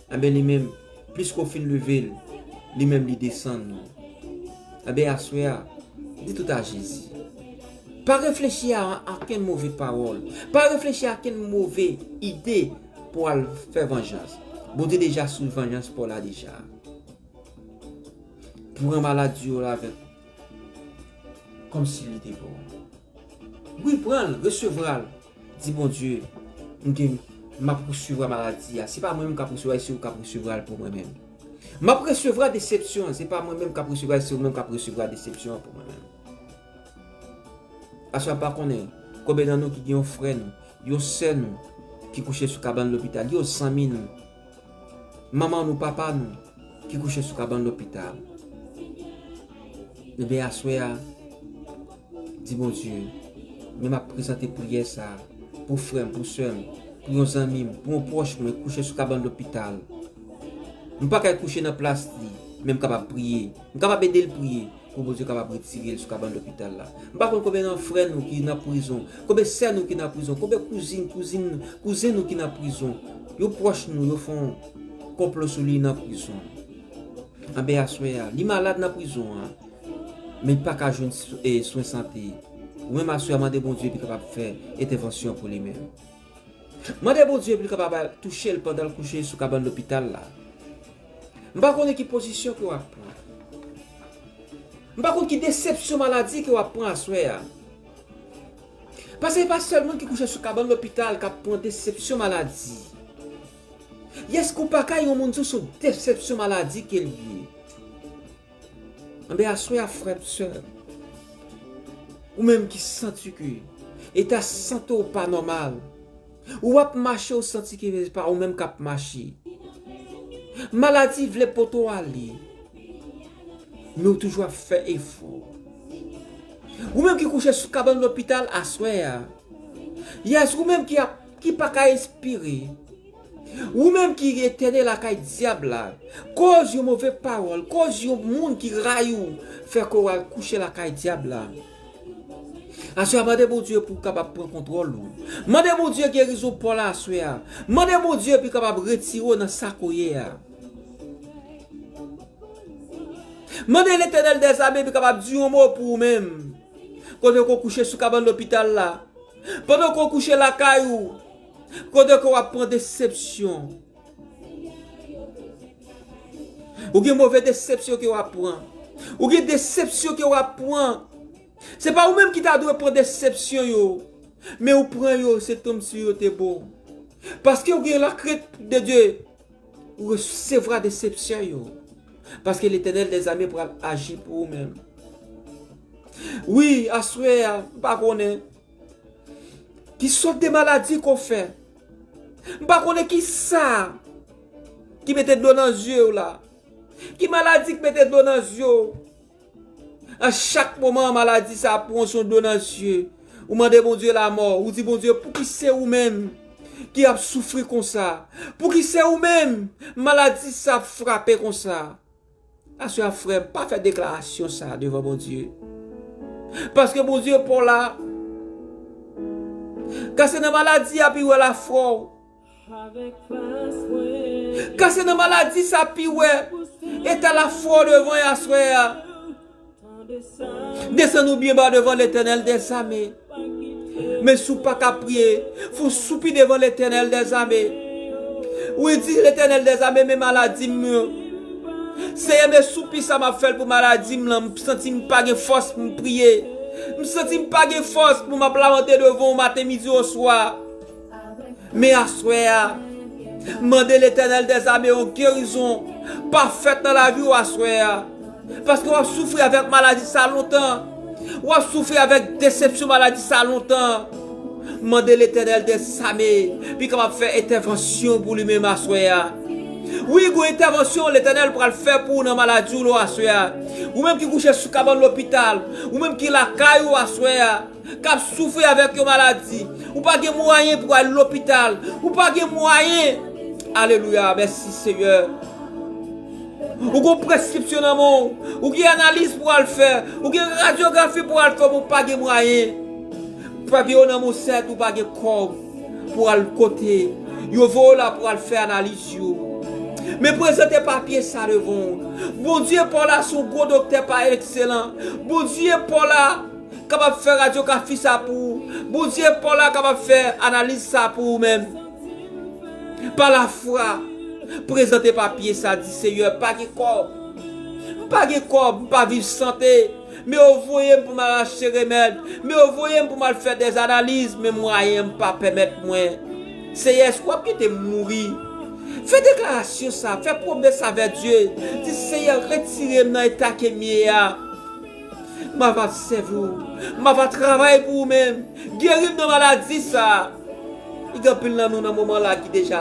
Anben li menm, plis ke w fin leve l, li menm li desann ou. Anben aswè a, di tout a Jezi. Pa reflechi a okenn move pawòl. Pa reflechi a okenn move ide pou al fè vanjans. Bondye deja sou vanjans pa w la deja. Pran maladi w la avèk kòmsi li te pa w. Wi, pran l, resevwa l. Di Bondye, m gen, m ap resevwa maladi a. Se pa mwen menm k ap resevwa l, se ou k ap resevwa l pou mwen menm. M ap resevwa desepsyon an, se pa mwen menm k ap resevwa l, se ou menm k ap resevwa desepsyon an pou mwen menm. Aswè a m pa konnen konbyen nan nou ki gen yon frè nou, yon sè nou ki kouche sou kabann lopital, yon zanmi nou, manman nou, papa nou ki kouche sou kabann lopital. Ebyen aswè a, di Bondye, men m ap prezante priyè sa a pou frè m, pou sè m, pou yon zanmi m, pou yon pwòch mwen kouche sou kabann lopital. M pa kay kouche nan plas li, men m kapab priye. M kapab ede l priye pou Bondye kapab retire l sou kabann lopital la. M pa konn konbyen nan frè nou ki nan prizon, konbyen sè nou ki nan prizon, konbyen kouzin, kouzin, kouzen nou ki nan prizon. Yon pwòch nou, yo fè yon konplo sou li nan prizon. Anben aswè a, li malad nan prizon an, men li pa ka jwenn swen sante. Ou menm aswè a, mande Bondye pou li kapab fè entèvansyon pou li menm. Mande Bondye pou li kapab al touche l pandan l kouche sou kabann lopital la. M pa konnen ki pozisyon ke w ap pran. M pa konn ki desepsyon maladi ke w ap pran aswè a. Paske se pa sèl moun ki kouche sou kabann lopital k ap pran desepsyon maladi. Èske ou pa ka yon moun di w se yon desepsyon maladi ke l ye? Anben aswè a, frè m, sè m, ou menm ki santi ke eta sante w pa nòmal, ou ap mache, ou santi ke se pa ou menm k ap mache. Maladi vle pote w ale, men ou toujou ap fè efò. Ou menm ki kouche sou kabann lopital aswè a. Yes, ou menm ki ap, ki pa ka espire. Ou menm ki etène lakay dyab la. Koz yon move pawòl, koz yon moun ki rayi w, fè ke w al kouche lakay dyab la. Aswè a, mande Bondye pou w kapab pran kontwòl ou. Mande Bondye gerizon pa w la aswè a. Mande Bondye pou l kapab retire w nan sa ke w ye a. Mande Letènèl dèzame pou l kapab di yon mo pou ou menm. Kote ke w kouche sou kabann lopital la. Pandan ke w kouche lakay ou. Kote ke w ap pran desepsyon. Ou gen move desepsyon ke w ap pran. Ou gen desepsyon ke w ap pran. Se pa ou menm ki ta dwe pran desepsyon yo. Men ou pran yo, se kòmsi yo te bon. Paske ou gen lakrent de Dye, ou resevwa desepsyon yo. Paske Letènèl dèzame pral aji pou ou menm. Wi, aswè a, m pa konnen. Ki sòt de maladi ke w fè? M pa konnen ki sa ki mete dlo nan zye w la. Ki maladi ki mete dlo nan zye w? A chak moman, maladi sa ap pran yon dlo nan zye. Ou mande Bondye lamò. Ou di, Bondye, pouki se ou menm ki ap soufri konsa? Pouki se ou menm maladi sa ap frape konsa? Aswè a, frè m, pa fè deklarasyon sa devan Bondye. Paske Bondye pa w la. Ka se nan maladi a pou l wè lafwa w. Ka se nan maladi sa pou l wè eta lafwa w devan l aswè a. Desann ou byen ba devan Letènèl dèzame. Men si w pa ka priye, fè w soupi devan Letènèl dèzame. Wi, di Letènèl dèzame, men maladi m yo. Seyè, men soupi sa m ap fè l pou maladi m lan, m santi m pa gen fòs pou m priye. M santi m pa gen fòs pou m ap lamante devan w maten, midi, oswa. Men aswè a, mande Letènèl dèzame yon gerizon pafèt nan lavi w aswè a. Paske w ap soufri avèk maladi sa lontan. W ap soufri avèk desepsyon maladi sa lontan. Mande Letènèl dèzame pou l kapab fè entèvansyon pou li menm aswè a. Wi, gon entèvansyon Letènèl pral fè pou ou nan maladi w la aswè a. Ou menm ki kouche sou kabann lopital, ou menm ki lakay ou aswè a, k ap soufri avèk yon maladi. Ou pa gen mwayen pou al lopital. Ou pa gen mwayen. Alelouya, mèsi Seyè. Ou gen preskripsyon nan men w. Ou gen analiz pou al fè. Ou gen radyografi pou al fè, men ou pa gen mwayen. Ou pa gen yo nan men w, sèt, ou pa gen kòb pou al kote yo voye w la pou al fè analiz yo. Men prezante papye sa devan w. Bondye pa w la se yon gwo doktè pa ekselan. Bondye pa w la kapab fè radyografi sa pou ou. Bondye pa w la kapab fè analiz sa pou ou menm. Pa lafwa, prezante papye sa, di, Seyè, pa gen kòb. M pa gen kòb, m pa viv sante. Men yo voye m pou m al achte remèd. Men yo voye m pou m al fè dèzanaliz, men mwayen m pa pèmèt mwen. Seyè, èske w ap kite m mouri? Fè deklarasyon sa, fè pwomès avèk Dye. Di, Seyè, retire m nan eta ke m ye a. M ap sèvi w. M ap travay pou ou menm. Geri m nan maladi sa. Li gen anpil nan nou nan moman la ki deja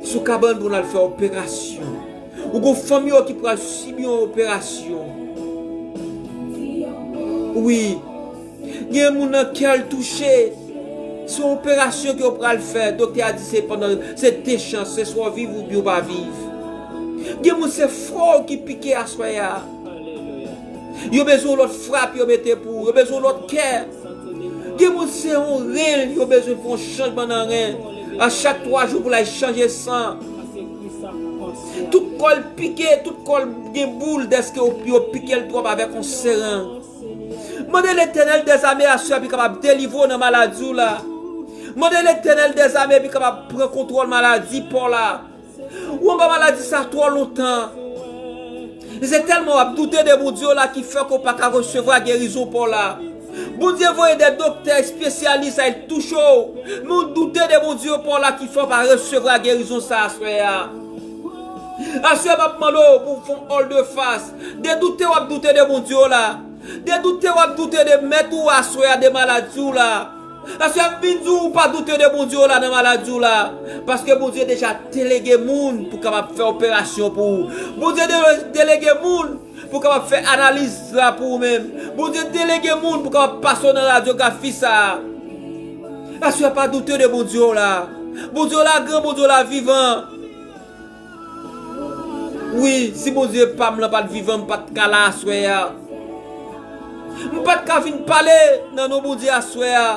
sou kabann pou n al fè operasyon. Ou gon fanmi w ki pral sibi yon operasyon. Wi. Gen moun nan kè l touche. Se yon operasyon ke yo pral fè. Doktè a di se pandan, se de chans, se swa w viv oubyen w pa viv. Gen moun se fò ki pike aswè a. Yo bezwen yon lòt frap yo mete pou ou. Yo bezwen yon lòt kè. Gen moun se yon ren, yo bezwen fè yon chanjman nan ren. A chak twa jou pou l al chanje san. Tout kò l pike, tout kò l gen boul dèske yo, yo pike l twòp avèk yon seren. Mande Letènèl dèzame aswè a pou l kapab delivre w nan maladi w la. Mande Letènèl dèzame pou l kapab pran kontwòl maladi pa w la. Ou anba maladi sa twò lontan. E se tèlman w ap doute de Bondye w la ki fè ke w pa ka resevwa gerizon pa w la. Bondye voye de doktè espesyalis al touche w. Men w doute de Bondye pa w la ki fè w pa resevwa gerizon sa aswè a. Aswè a m ap mande w pou w fè yon all de fas. De doute w ap doute de Bondye w la. De doute w ap doute de mèt ou aswè a, de maladi w la. Aswè a m vin di w, pa doute de Bondye w la nan maladi w la. Paske Bondye deja delege moun pou kapab fè operasyon pou ou. Bondye de- delege moun pou kapab fè analiz la pou ou menm. Bondye delege moun pou kapab pase w nan radyografi sa a. Aswè a pa doute de Bondye w la. Bondye w la gran, Bondye w la vivan. Wi, si Bondye pa m lan pa t vivan, m pa t ka la aswè a. M pa t ka vin pale nan non Bondye aswè a.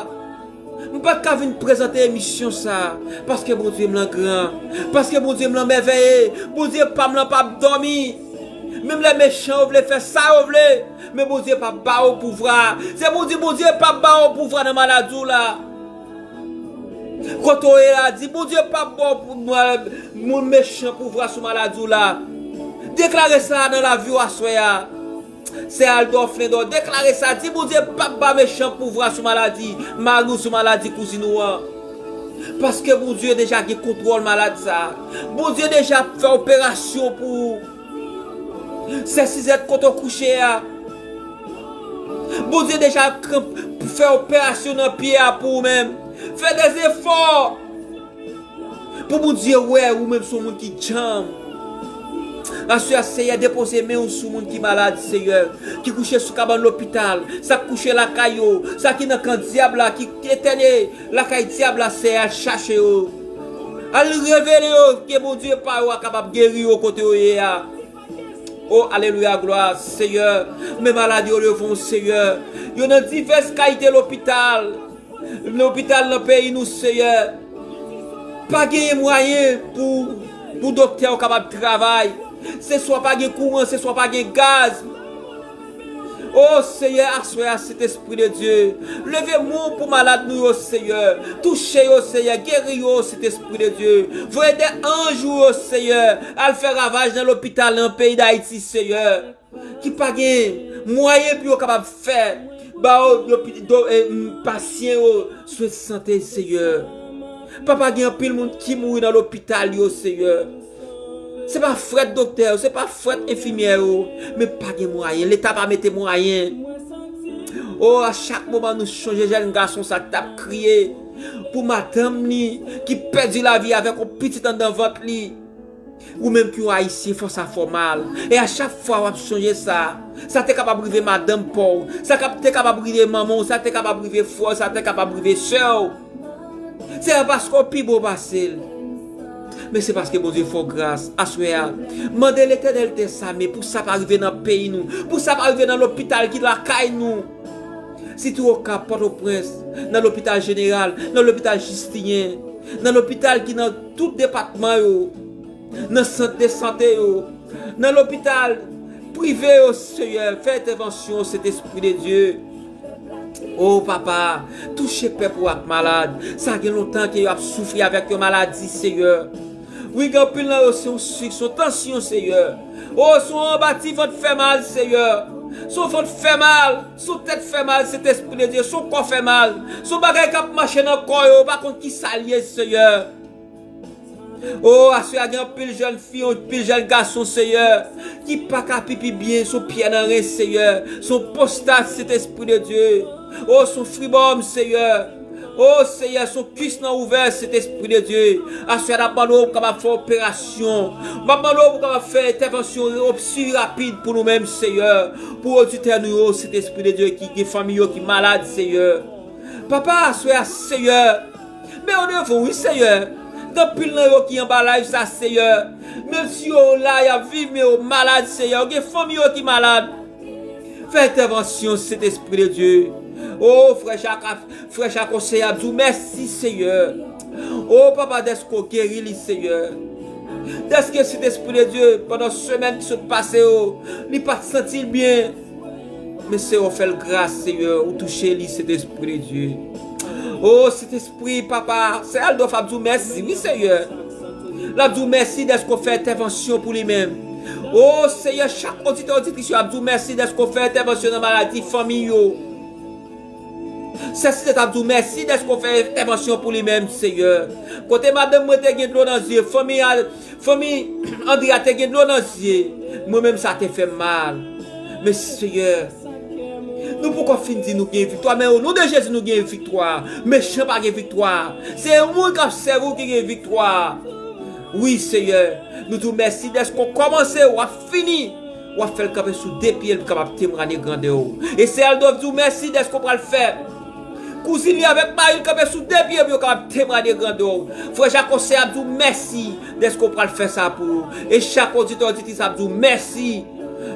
M pa t ka vin prezante emisyon sa a. Paske Bondye m lan gran. Paske Bondye m lan mèvèye. Bondye pa m lan p ap dòmi. Menm lè mechan yo vle fè sa yo vle, men Bondye p ap ba yo pouvwa. Se pou di Bondye p ap ba yo pouvwa nan maladi w la. Kote w ye la, di Bondye p ap ba w pou- moun mechan pouvwa sou maladi w la. Deklare sa nan lavi w aswè a. Sè Aldor Flendor, deklare sa, di Bondye p ap ba mechan pouvwa sou maladi mari w, sou maladi kouzin ou an. Paske Bondye deja gen kontwòl maladi sa a. Bondye deja ap fè operasyon pou ou. Sè Sizèt, kote w kouche a, Bondye deja kanp- fè operasyon nan pye a pou ou menm. Fè dezefò pou Bondye wè ou menm se yon moun ki djanm. Aswè a, Seyè, depoze men w sou moun ki malad, Seyè, ki kouche sou kabann lopital, sa k kouche lakay yo, sa ki nan kan dyab la, ki etène lakay dyab la, Seyè, al chache yo. Al revele yo ke Bondye pa yo a kapab geri yo kote yo ye a. O, alelouya, glwa, Seyè. Men malad yo devan w, Seyè. Yo nan divès kalite lopital. Lopital nan peyi nou, Seyè. Pa genyen mwayen pou, pou doktè yo kapab travay. Se swa pa gen kouran, se swa pa gen gaz. O Seyè, aswè a, Sentespri de Dye, leve men w pou malad nou yo, Seyè. Touche yo, Seyè. Geri yo, Sentespri de Dye. Voye de anj ou yo, Seyè, al fè ravaj nan lopital nan peyi Dayiti, Seyè. Ki pa gen mwayen pou yo kapab fè ba yo, yo pi- do- e, m- pasyan yo swen sante, Seyè. Papa, gen anpil moun ki mouri nan lopital yo, Seyè. Se pa frèt doktè yo, se pa frèt enfimyè yo, men pa gen mwayen. Leta pa mete mwayen. O, a chak moman nou chonje jèn gason sa k t ap kriye pou madanm li ki pèdi lavi avèk yon pitit anndan vant li. Ou menm ki yon Ayisyen, fò sa fè w mal. E a chak fwa w ap chonje sa, sa te kapab rive madanm pa w, sa kap- te kapab rive manman w, sa te kapab rive frè w, sa te kapab rive sè w. Se pa paske w pi bon pase l, men se paske Bondye fè w gras. Aswè a, mande Letènèl dèzame pou sa pa rive nan peyi nou, pou sa pa rive nan lopital ki lakay nou. Sitou Okap, Pòtoprens, nan lopital jeneral, nan lopital Jistinyen, nan lopital ki nan tout depatman yo, nan sant de sante yo, nan lopital prive yo, Seyè, fè entèvansyon, Sentespri de Dye. O Papa, touche pèp ou ak malad. Sa gen lontan ke yo ap soufri avèk yon maladi, Seyè. Wi, gen anpil nan yo se yon sik, se yon tansyon, Seyè. O, se yon anba ti vant fè mal, Seyè. Se yon vant fè mal, se yon tèt fè mal, Sentespri de Dye, se yon kò fè mal. Se yon bagay k ap mache nan kò yo, yo pa konn ki sa l ye, Seyè. O, aswè a gen anpil jèn fi, anpil jèn gason, Seyè, ki pa ka pipi byen, se yon pyè nan ren, Seyè, se yon pwostat, Sentespri de Dye. O, se yon fribòm, Seyè. O Seyè, se yon kwis nan ouvè, Sentespri de Dye. Aswè a n ap mande w pou kapab fè operasyon. M ap mande w pou kapab fè entèvansyon opsi rapid pou nou menm, Seyè. Pou oditè nou yo, Sentespri de Dye, ki gen fanmi yo ki malad, Seyè. Papa, aswè a, Seyè, men yo devan w, wi, Seyè. Gen anpil nan yo ki anba live sa, Seyè. Menm si yo la, y ap viv, men yo malad, Seyè. Yo gen fanmi yo ki malad. Fè entèvansyon, Sentespri de Dye. O, frè Chaka, frè Chakonsèy ap di w mèsi, Seyè. O, Papa, dèske w geri li, Seyè. Dèske, Sentespri de Dye, pandan semèn ki sot pase yo, li pa t santi l byen. Men, Seyè, w fè l gras, Seyè, ou touche li, Sentespri de Dye. O, Sentespri, Papa, Sè Aldolf ap di w mèsi, wi, Seyè. L ap di w mèsi dèske w fè entèvansyon pou li menm. O Seyè, chak oditè, oditris yo ap di w mèsi dèske w fè entèvansyon nan maladi fanmi yo. Sè Sizèt ap di w mèsi dèske w fè entèvansyon pou li menm, Seyè. Kote madanm mwen te gen dlo nan zye, fanmi a, fanmi Andrea te gen dlo nan zye. Mwen menm, sa te fè m mal. Men, Seyè, Nou poko fin di nou gen viktwa, men o non de Jezi nou gen viktwa. Mechan pa gen viktwa. Se yon moun k ap sèvi w ki gen viktwa. Wi, Seyè, nou di w mèsi dèske w kòmanse, w ap fini. W ap fè l kanpe sou de pye l pou kapab temwanye grandè w. E sè Aldo di w mèsi dèske w pral fè kouzin li avèk mari l kanpe sou de pye pou yo kapab temwanye grandè w. Frè Jako, sè ap di w mèsi dèske w pral fè sa pou yo. E chak oditè, oditris ap di w mèsi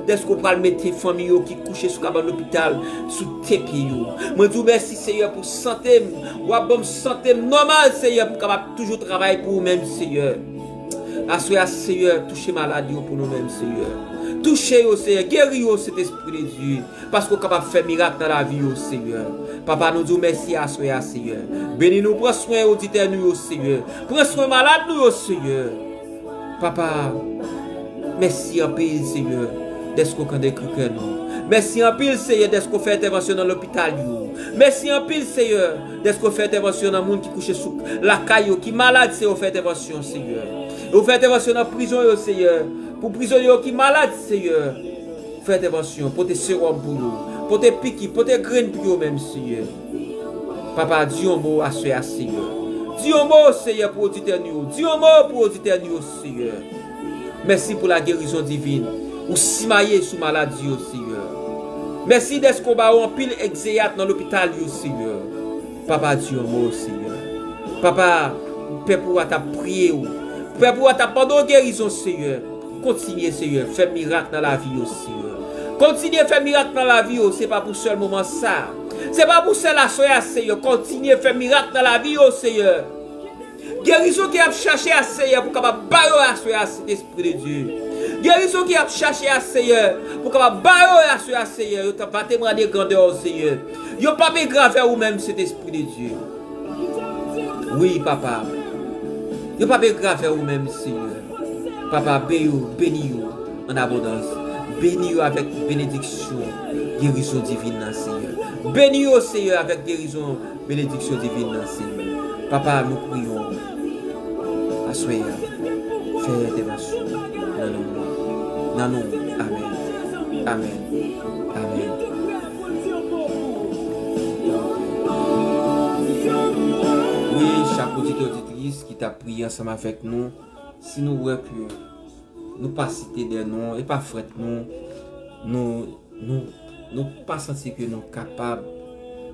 dèske w pral mete fanmi yo ki kouche sou kabann lopital sou de pye yo. Mwen di w mèsi, Seyè, pou sante m. W ap ban m sante m nòmal, Seyè, pou m kapab toujou travay pou ou menm, Seyè. Aswè a, Seyè, touche malad yo pou nou menm, Seyè. Touche yo, Seyè. Geri yo, Sentespri de Dye. Paske w kapab fè mirak nan lavi yo, Seyè. Papa, nou di w mèsi aswè a, Seyè. Beni nou, pran swen oditè nou yo, Seyè. Pran swen malad nou yo, Seyè. Papa, mèsi anpil, Seyè, dèske w tande kri kè nou. Mèsi anpil, Seyè, dèske w fè entèvansyon nan lopital yo. Mèsi anpil, Seyè, dèske w fè entèvansyon nan moun ki kouche sou lakay yo, ki malad, Seyè, w fè entèvansyon, Seyè. E w fè entèvansyon nan prizon yo, Seyè. Pou prizonye yo ki malad, Seyè. Fè entèvansyon, pote sewòm pou yo, pote piki, pote grenn pou yo menm, Seyè. Papa, di yon mo aswè a, Seyè. Di yon mo, Seyè, pou oditè nou yo. Di yon mo pou oditè nou yo, Seyè. Mèsi pou lagerizon divin ou simaye sou maladi yo, Seyè. Mèsi dèske w ba yo anpil egzeyat nan lopital yo, Seyè. Papa, di yon mo, Seyè. Papa, pèp ou a t ap priye w. Pèp ou a t ap mande w gerizon, Seyè. Kontinye, Seyè, fè mirak nan lavi yo, Seyè. Kontinye fè mirak nan lavi yo, se pa pou sèl moman sa. Se pa pou sèl aswè a, Seyè. Kontinye fè mirak nan lavi yo, Seyè. Gerizon ke y ap chache a, Seyè, pou kapab ba yo aswè a, Sentespri de Dye. Gerizon ke y ap chache a, Seyè, pou kapab ba yo aswè a, Seyè. Yo ta va temwanye grandè w, Seyè. Yo p ap engra avè ou menm, Sentespri de Dye. Wi, papa. Yo p ap engra avè ou menm, Seyè. Papa, be yo, beni yo an abondans. Beni yo avèk benediksyon, gerizon divin nan, Seyè. Beni yo, Seyè, avèk gerizon, benediksyon divin nan, Seyè. Papa, nou priye w aswè a. Fè entèvansyon nan non w. Nan non w. Amèn. Amèn. Amèn. Wi, chak oditè, oditris ki t ap priye ansanm avèk nou, si nou wè ke nou pa site de non, e pa frèt nou, nou, nou, nou pa santi ke nou kapab,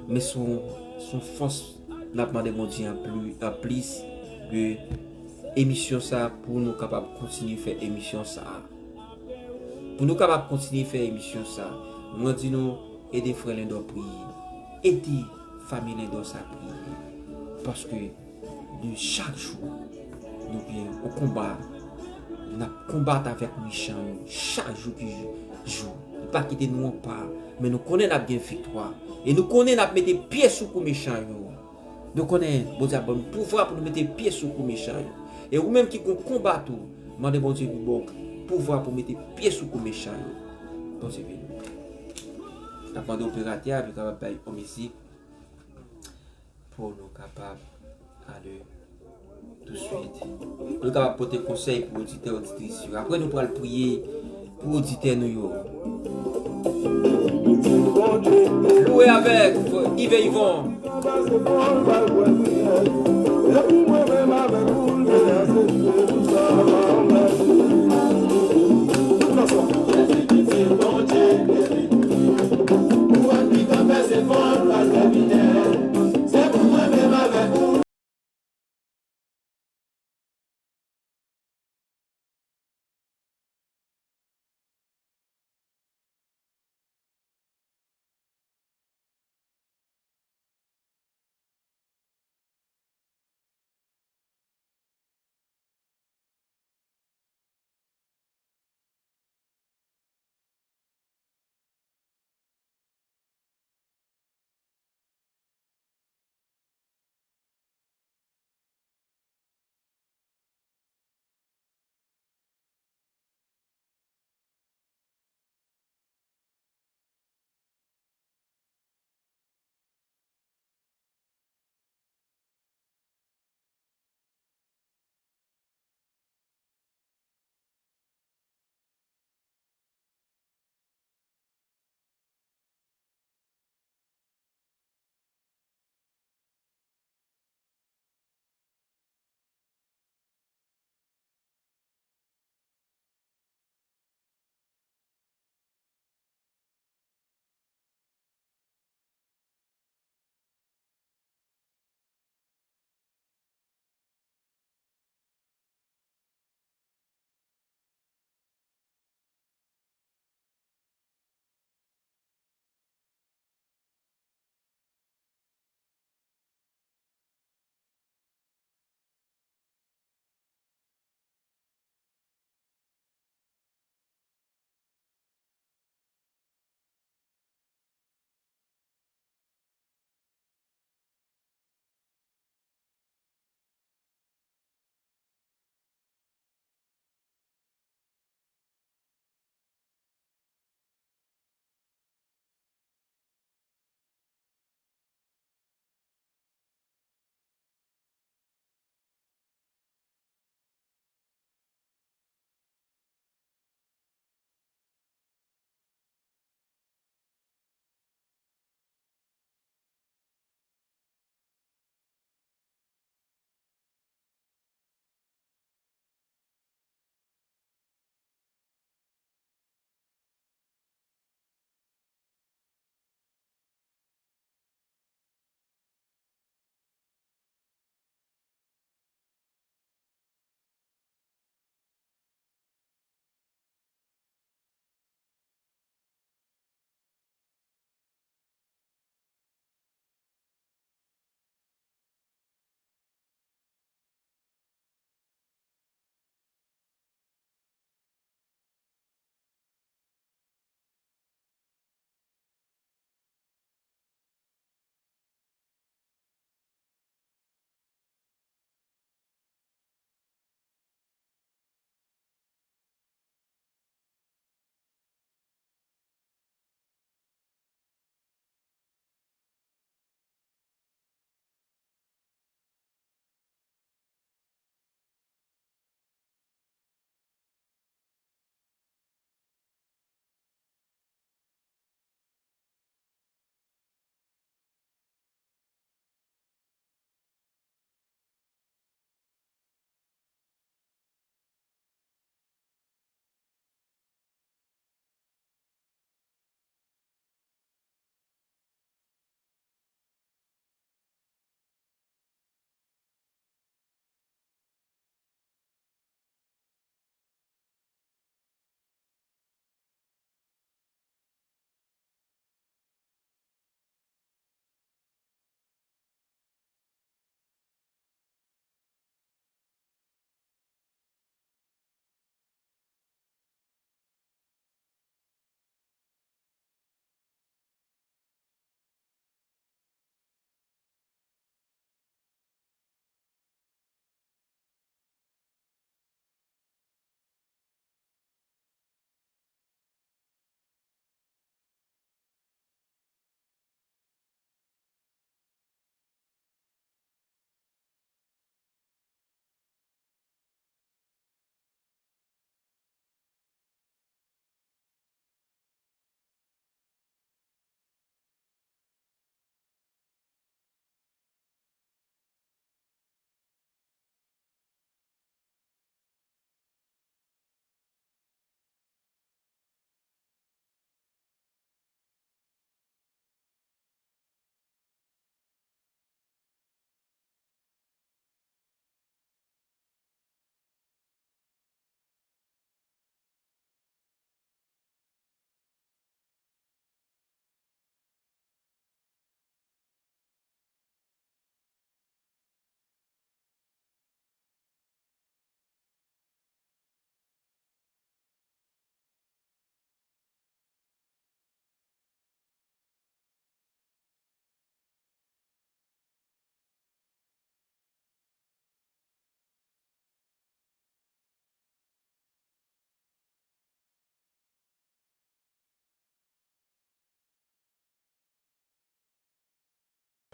men se yon, se yon fòs n ap mande Bondye anpli-, anplis de emisyon sa a pou nou kapab kontinye fè emisyon sa a. Pou nou kapab kontinye fè emisyon sa a, mwen di nou, ede frè Lendò priye. Ede fanmi Lendò sa priye. Paske nou chak jou, nou gen yon konba. N ap konbat avèk mechan yo chak jou ki jou. Li pa kite nou anba, men nou konnen n ap gen viktwa. E nou konnen n ap mete pye sou kou mechan yo. Nou konnen Bondye ap ban nou pouvwa pou nou mete pye sou kou mechan yo. E ou menm ki gon konba tou, mande Bondye pou ba w pouvwa pou mete pye sou kou mechan yo. Bondye beni w. N ap mande operatè a pou l kapab bay yon mizik pou nou kapab ale touswit. Pou nou kapab pote konsèy pou oditè, oditris yo. Apre, nou pral priye pou oditè nou yo. Louwe avèk Yves Yvon.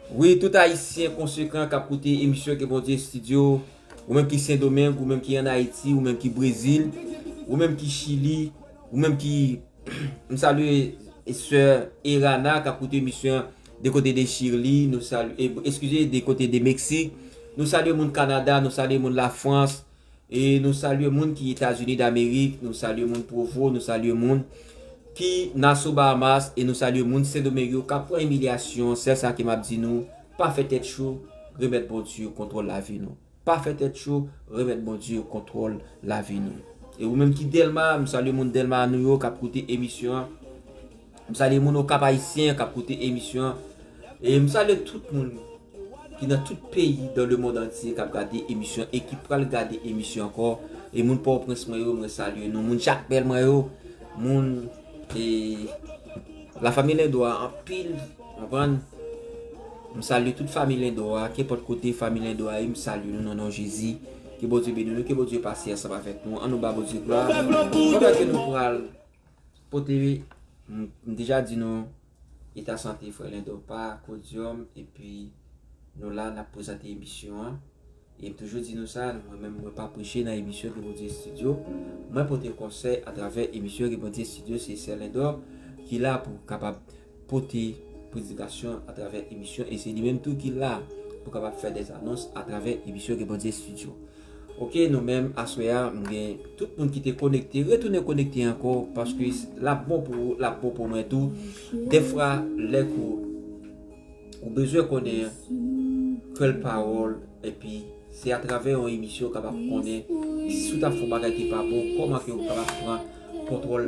Wi, tout Ayisyen konsekan k ap koute emisyon Ke Bondye Estidyo, ou menm ki Sendomeng, ou menm ki ann Ayiti, ou menm ki Brezil, ou menm ki Chili, ou menm ki, m salye sè Erana k ap koute emisyon de kote de Chili, nou salye, e, eskize, de kote de Meksik, nou salye moun Kanada, nou salye moun Lafrans, e nou salye moun ki Etazini Damerik, nou salye moun Provo, nou salye moun ki Nassau Bahamas, e nou salye moun Sendomeng yo k ap pran imilyasyon. Sèl sa ke m ap di nou, pa fè tèt cho, remèt Bondye kontwòl lavi nou. Pa fè tèt cho, remèt Bondye kontwòl lavi nou. E ou menm ki Dèlma, m salye moun Dèlma nou yo k ap koute emisyon an. M salye moun Okap Ayisyen k ap koute emisyon an. E m salye tout moun ki nan tout peyi dans le monde entier k ap gade emisyon e ki pral gade emisyon ankò. E moun Pòtoprens mwen yo, mwen salye nou. Moun Jakmèl mwen yo, moun, e, lafanmi Lendo a anpil, konprann? M salye tout fanmi Lendo a, kenpòt kote fanmi Lendo a ye, m salye nou nan non Jezi. Ke Bondye beni nou, ke Bondye pase ansanm avèk nou. Ann nou ba Bondye glwa. Pandan ke nou pral pote, m, m deja di nou, eta sante frè Lendo pa kodyòm, epi nou la, n ap prezante emisyon an. E m toujou di nou sa, mwen menm, mwen pa preche nan emisyon Ke Bondye Estidyo. Mwen pote konsèy atravè emisyon Ke Bondye Estidyo, se sè Lendo ki la pou kapab pote predikasyon atravè emisyon, e se li menm tou ki la pou kapab fè dè anons atravè emisyon Ke Bondye Estidyo. Oke, nou menm, aswè a, m gen tout moun ki te konekte, retounen konekte ankò, paske l ap bon pou ou, l ap bon pou mwen tou. Dèfwa, lè ke ou bezwen konnen kèl pawòl, epi se atravè yon emisyon w kapab konnen si w t ap fè yon bagay ki pa bon, kòman ke w kapab pran kontwòl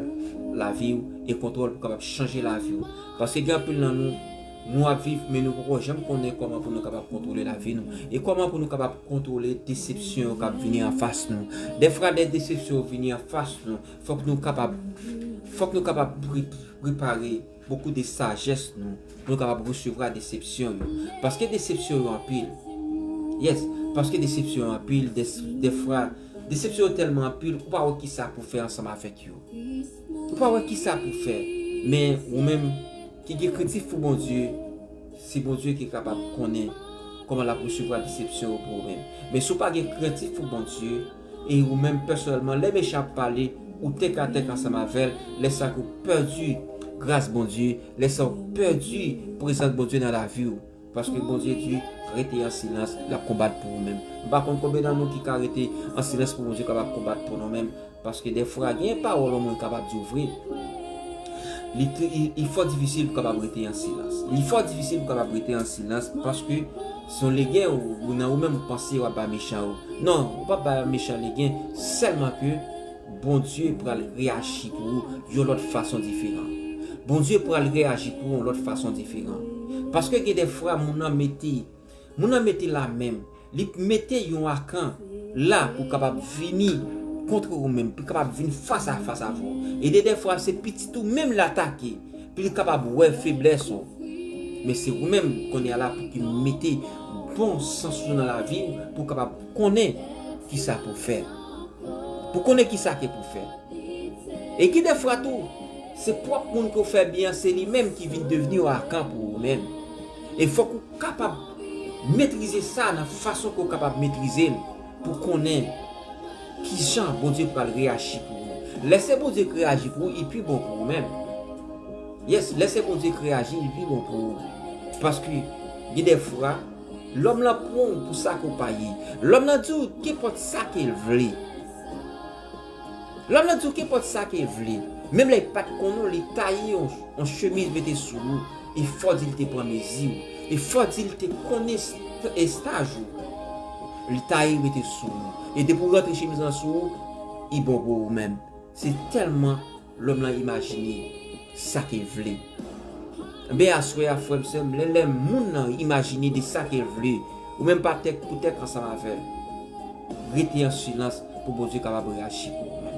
lavi w e kontwòl pou kapab chanje lavi w. Paske gen anpil nan nou, nou ap viv, men nou poko janm konnen kòman pou nou kapab kontwole lavi nou e kòman pou nou kapab kontwole desepsyon yo k ap vini anfas nou. Dèfwa, lè desepsyon yo vini anfas nou, fòk nou kapab, fòk nou kapab pre-, prepare bokou de sajès nou pou nou kapab resevwa desepsyon yo. Paske desepsyon yo anpil. Yes, paske desepsyon yo anpil, dè-, dèfwa, desepsyon yo tèlman anpil, ou pa wè kisa pou fè ansanm avèk yo. Ou pa wè kisa pou fè. Men ou menm ki gen krentif pou Bondye, se Bondye ki kapab konnen kòman l ap resevwa desepsyon yo pou ou menm. Men si w pa gen krentif pou Bondye, e ou menm pèsonèlman, lè mechan ap pale, ou tèkatèk ansanm avè l, lè sa ke w pèdi gras Bondye, lè sa w pèdi prezans Bondye nan lavi w. Paske Bondye di, rete an silans, l ap konbat pou ou menm. M pa konn konbyen nan nou ki ka rete an silans pou Bondye kapab konbat pou nou menm. Paske dèfwa, gen pawòl yon moun kapab di w vre. Li, li, li fò difisil pou kapab rete an silans. Li fò difisil pou kapab rete an silans paske se yon legen ou, ou nan ou menm ou panse w ap bay mechan yo. Non, ou p ap bay mechan legen, sèlman ke Bondye pral reyaji pou ou yon lòt fason diferan. Bondye pral reyaji pou ou yon lòt fason diferan. Paske gen dèfwa moun nan mete, moun nan mete la menm, li mete yon akan la pou kapab vini kont ou menm, pou kapab vin fas a fas avè w. E de dèfwa se pitit ou menm l atake, pou li kapab wè feblès ou. Men se ou menm kounye a la pou ki mete bon sans ou nan lavi w, pou kapab konnen kisa pou fè. Pou konnen kisa ke pou fè. E gen dèfwa tou, se pwòp moun ke w fè byen an, se li menm ki vin devni yon akan pou ou menm. E fòk ou kapab metrize sa nan fason ke w kapab metrize l pou konnen kijan Bondye pral reyaji pou ou. Lè se Bondye ki reyaji pou ou, li pi bon pou ou menm. Yes, lè se Bondye ki reyaji, li pi bon pou ou. Paske gen dèfwa, lòm lan pran w pou sa ke w pa ye. Lòm lan di w kenpòt sa ke l vle. Lòm lan di w kenpòt sa ke l vle. Menm lè li pa t konnen w, li taye yon, yon chemiz mete sou ou. E fò di l te pran mezi w. E fò di l te konnen est-, estaj ou. Li taye mete sou ou. E depi w rantre chemiz lan sou ou, li bon pou ou menm. Se tèlman lòm lan imajine sa ke l vle. Enben, aswè a, frè m, sè m, lè, lè moun nan imajine de sa ke l vle, ou menm pa tèk pou tèk ansanm avè l. Rete an silans pou Bondye kapab reyaji pou ou menm.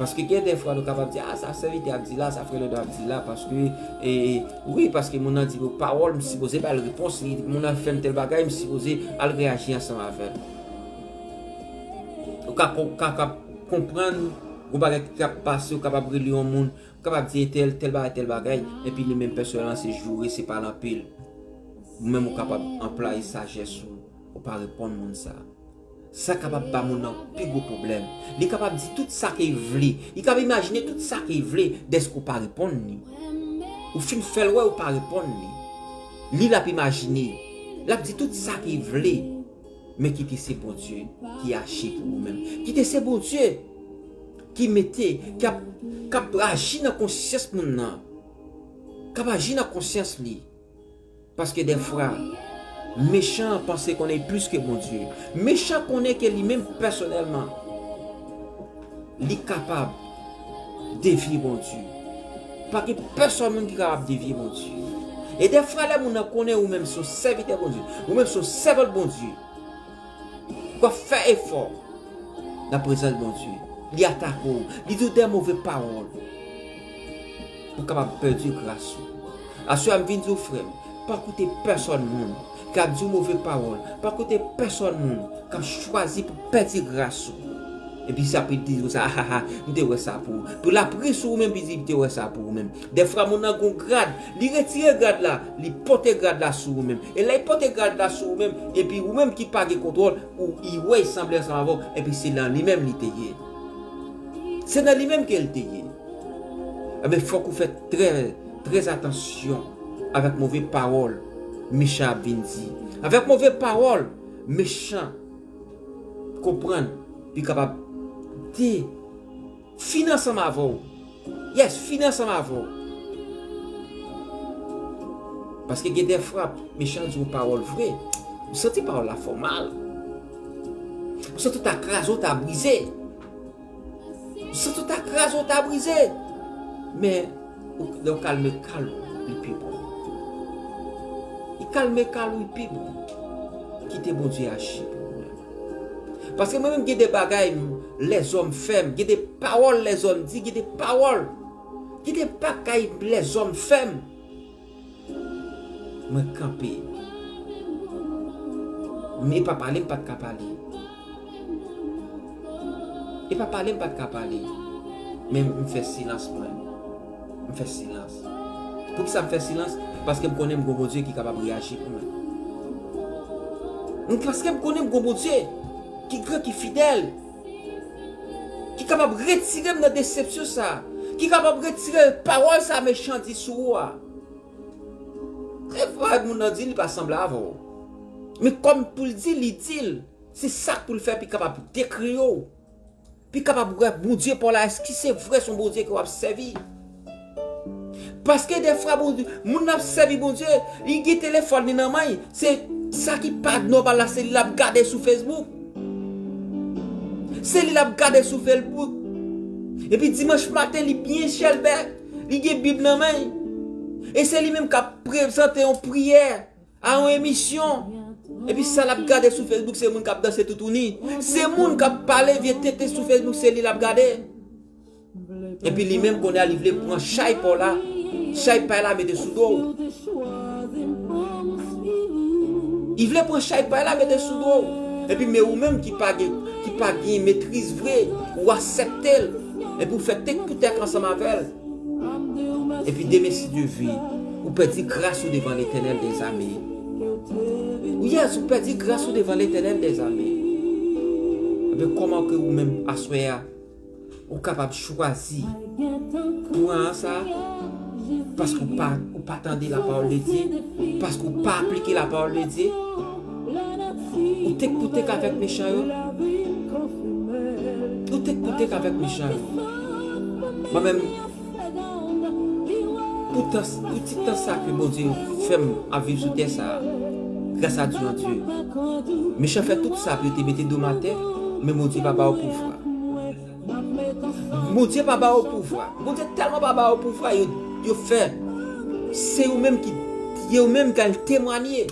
Paske gen dèfwa nou kapab di, a, sa sèvitè ap di la, sa frè Lendo ap di la, paske, e, e, wi, paske moun nan di m pawòl, m sipoze ba l repons, li, moun nan fè m tèl bagay, m sipoze al reyaji ansanm avè l. Ou ka, ou ka, ka konprann yon bagay ki ap pase, ou kapab rele yon moun, ou kapab di entèl, tèl bagay, tèl bagay, epi li menm pèsonèlman se joure, se pale anpil. Ou menm ou kapab anplwaye sajès ou, ou pa reponn moun sa. Sa kapab ba moun nan pi gwo pwoblèm. Li kapab di tout sa ke l vle. Li kapab imajine tout sa ke l vle dèske ou pa reponn li. Ou fin fè l wè ou pa reponn li. Li l ap imajine. L ap di tout sa ke l vle. Men kite se Bondye ki aji pou ou menm. Kite se Bondye ki mete, k ap, k ap aji nan konsyans moun nan. K ap aji nan konsyans li. Paske dèfwa, mechan an panse konnen l plis ke Bondye. Mechan konnen ke li menm pèsonèlman, li kapab devye Bondye. Pa gen pèsòn moun ki kapab devye Bondye. E dèfwa, lè moun nan konnen ou menm se yon sèvitè Bondye, ou menm se yon sèvant Bondye, w ap fè efò nan prezans Bondye. Li atake w, li di w de move pawòl pou kapab pèdi gras ou. Aswè a, m vin di w, frè m, pa koute pèsòn moun k ap di w move pawòl, pa koute pèsòn moun k ap chwazi pou pèdi gras ou. Epi sa, pou l di w sa, ah, ah, ah, m te wè sa pou ou. Pou l ap ri sou ou menm, pou l di, m te wè sa pou ou menm. Dèfwa, moun nan gon grad, li retire grad la, li pote grad la sou ou menm. E lè l pote grad la sou ou menm, epi ou menm ki pa gen kontwòl, ou, li wè, li sanble ansanm avè w, epi se nan li menm li te ye. Se nan li menm ke l te ye. Enben, fòk ou fè trè, trè atansyon avèk move pawòl mechan ap vin di. Avèk move pawòl mechan konprann, li kapab di fin ansanm avè w. Yes, fin ansanm avè w. Paske gen de fwa, mechan di yon pawòl vre. Ou santi pawòl la fè w mal. Ou santi w ta kraze, w ta brize. Ou santi w ta kraze, w ta brize. Men, ou, lè w kalme kal ou, li pi bon. Li kalme kal ou, li pi bon. Kite Bondye aji pou ou menm. Paske mwen menm gen de bagay lèzòm fè m, gen de pawòl lèzòm di, gen de pawòl, gen de bagay lèzòm fè m. Mwen kanpe. Men e pa pale m pa t ka pale. E pa pale m pa t ka pale. Men m fè silans mwen. M fè silans. Poukisa m fè silans? Paske m konnen m gon Bondye ki kapab reyaji pou mwen. M, paske m konnen m gon Bondye ki gran, ki fidèl, ki kapab retire m nan desepsyon sa, ki kapab retire pawòl sa mechan di sou ou a. E pa moun nan di li pa sanble avè w. Men kòm pou l di, li di l, se sa k pou l fè, pou l kapab dekri w. Pou l kapab wè Bondye pa w la, èske se vre se yon Bondye ke w ap sèvi? Paske dèfwa Bondye, moun nan ap sèvi Bondye, li gen telefòn li nan men l, se sa ki pa nòmal la, se li l ap gade sou Facebook. Se li l ap gade sou Facebook. Epi dimanch maten, li byen chèlbè, li gen Bib nan men l. E se li menm k ap prezante yon priyè a yon emisyon. Epi sa l ap gade sou Facebook, se moun k ap danse toutouni. Se moun k ap pale vye tenten sou Facebook, se li l ap gade. Epi li menm kounye a li vle pran chay pa w la, chay pay la mete sou do w. Li vle pran chay pay la mete sou do w. Epi men ou menm ki pa gen, ki pa gen metriz vre, ou aksepte l. Epi ou fè tèt pou tèt ansanm avè l. Epi demen, si Dye vle, ou pèdi gras ou devan Letènèl dèzame. Ou, yes, ou pèdi gras ou devan Letènèl dèzame. Ebyen, kòman ke ou menm, aswè a, ou kapab chwazi pran sa, paske ou pa, ou pa tande la parole de Dieu, paske ou pa aplike la parole de Dieu, ou tèt pou tèt avèk mechan yo. Ou tèt pou tèt avèk mechan yo. Mwen menm, pou tan, pou ti tan sa ke Bondye fè m ap viv sou tè sa, gras a Dye an Dye, mechan fè tout sa pou yo te mete do m atè, men Bondye pa ba yo pouvwa. Bondye pa ba yo pouvwa. Bondye tèlman pa ba yo pouvwa, yo, yo fè. Se yo menm ki, yo menm k al temwanye.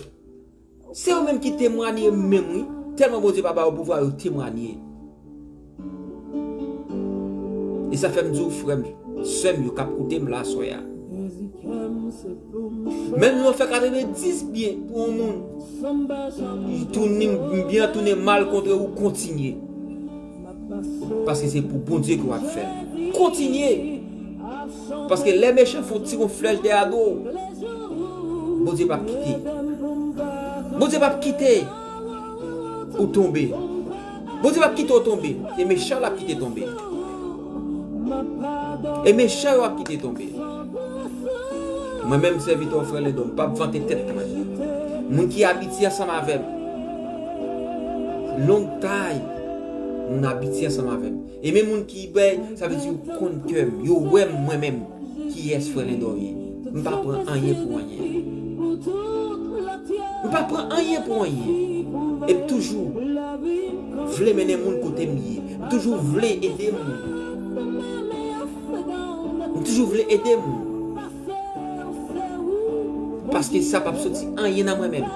Se yo menm ki temwanye menm, wi. Tèlman Bondye pa ba yo pouvwa, yo temwanye. E sa fè m di w, frè m, sè m yo k ap koute m la aswè a. Menm lè w fè katrevenndis byen pou yon moun, tounen, byen an tounen mal kontre ou, kontinye. Paske se pou Bondye ke w ap fè l. Kontinye. Paske lè mechan fè yon ti gon flèch dèyè do w, Bondye p ap kite. Bondye p ap kite ou tonbe. Bondye p ap kite w tonbe. Se mechan l ap kite tonbe. E mechan yo ap kite tonbe. Mwen menm, sèvitè w, frè Lendò, m p ap vante tèt mwen. Moun ki abitye ansanm avè m, long time, moun abitye ansanm avè m. E menm moun ki bay, sa vle di yo konn kè m, yo wè m mwen menm. Kiyès frè Lendò ye? M pa pran anyen pou anyen. M pa pran anyen pou anyen. E m toujou vle mennen moun kote m ye. M toujou vle ede moun. M toujou vle ede moun. Paske sa p ap soti anyen nan mwen menm.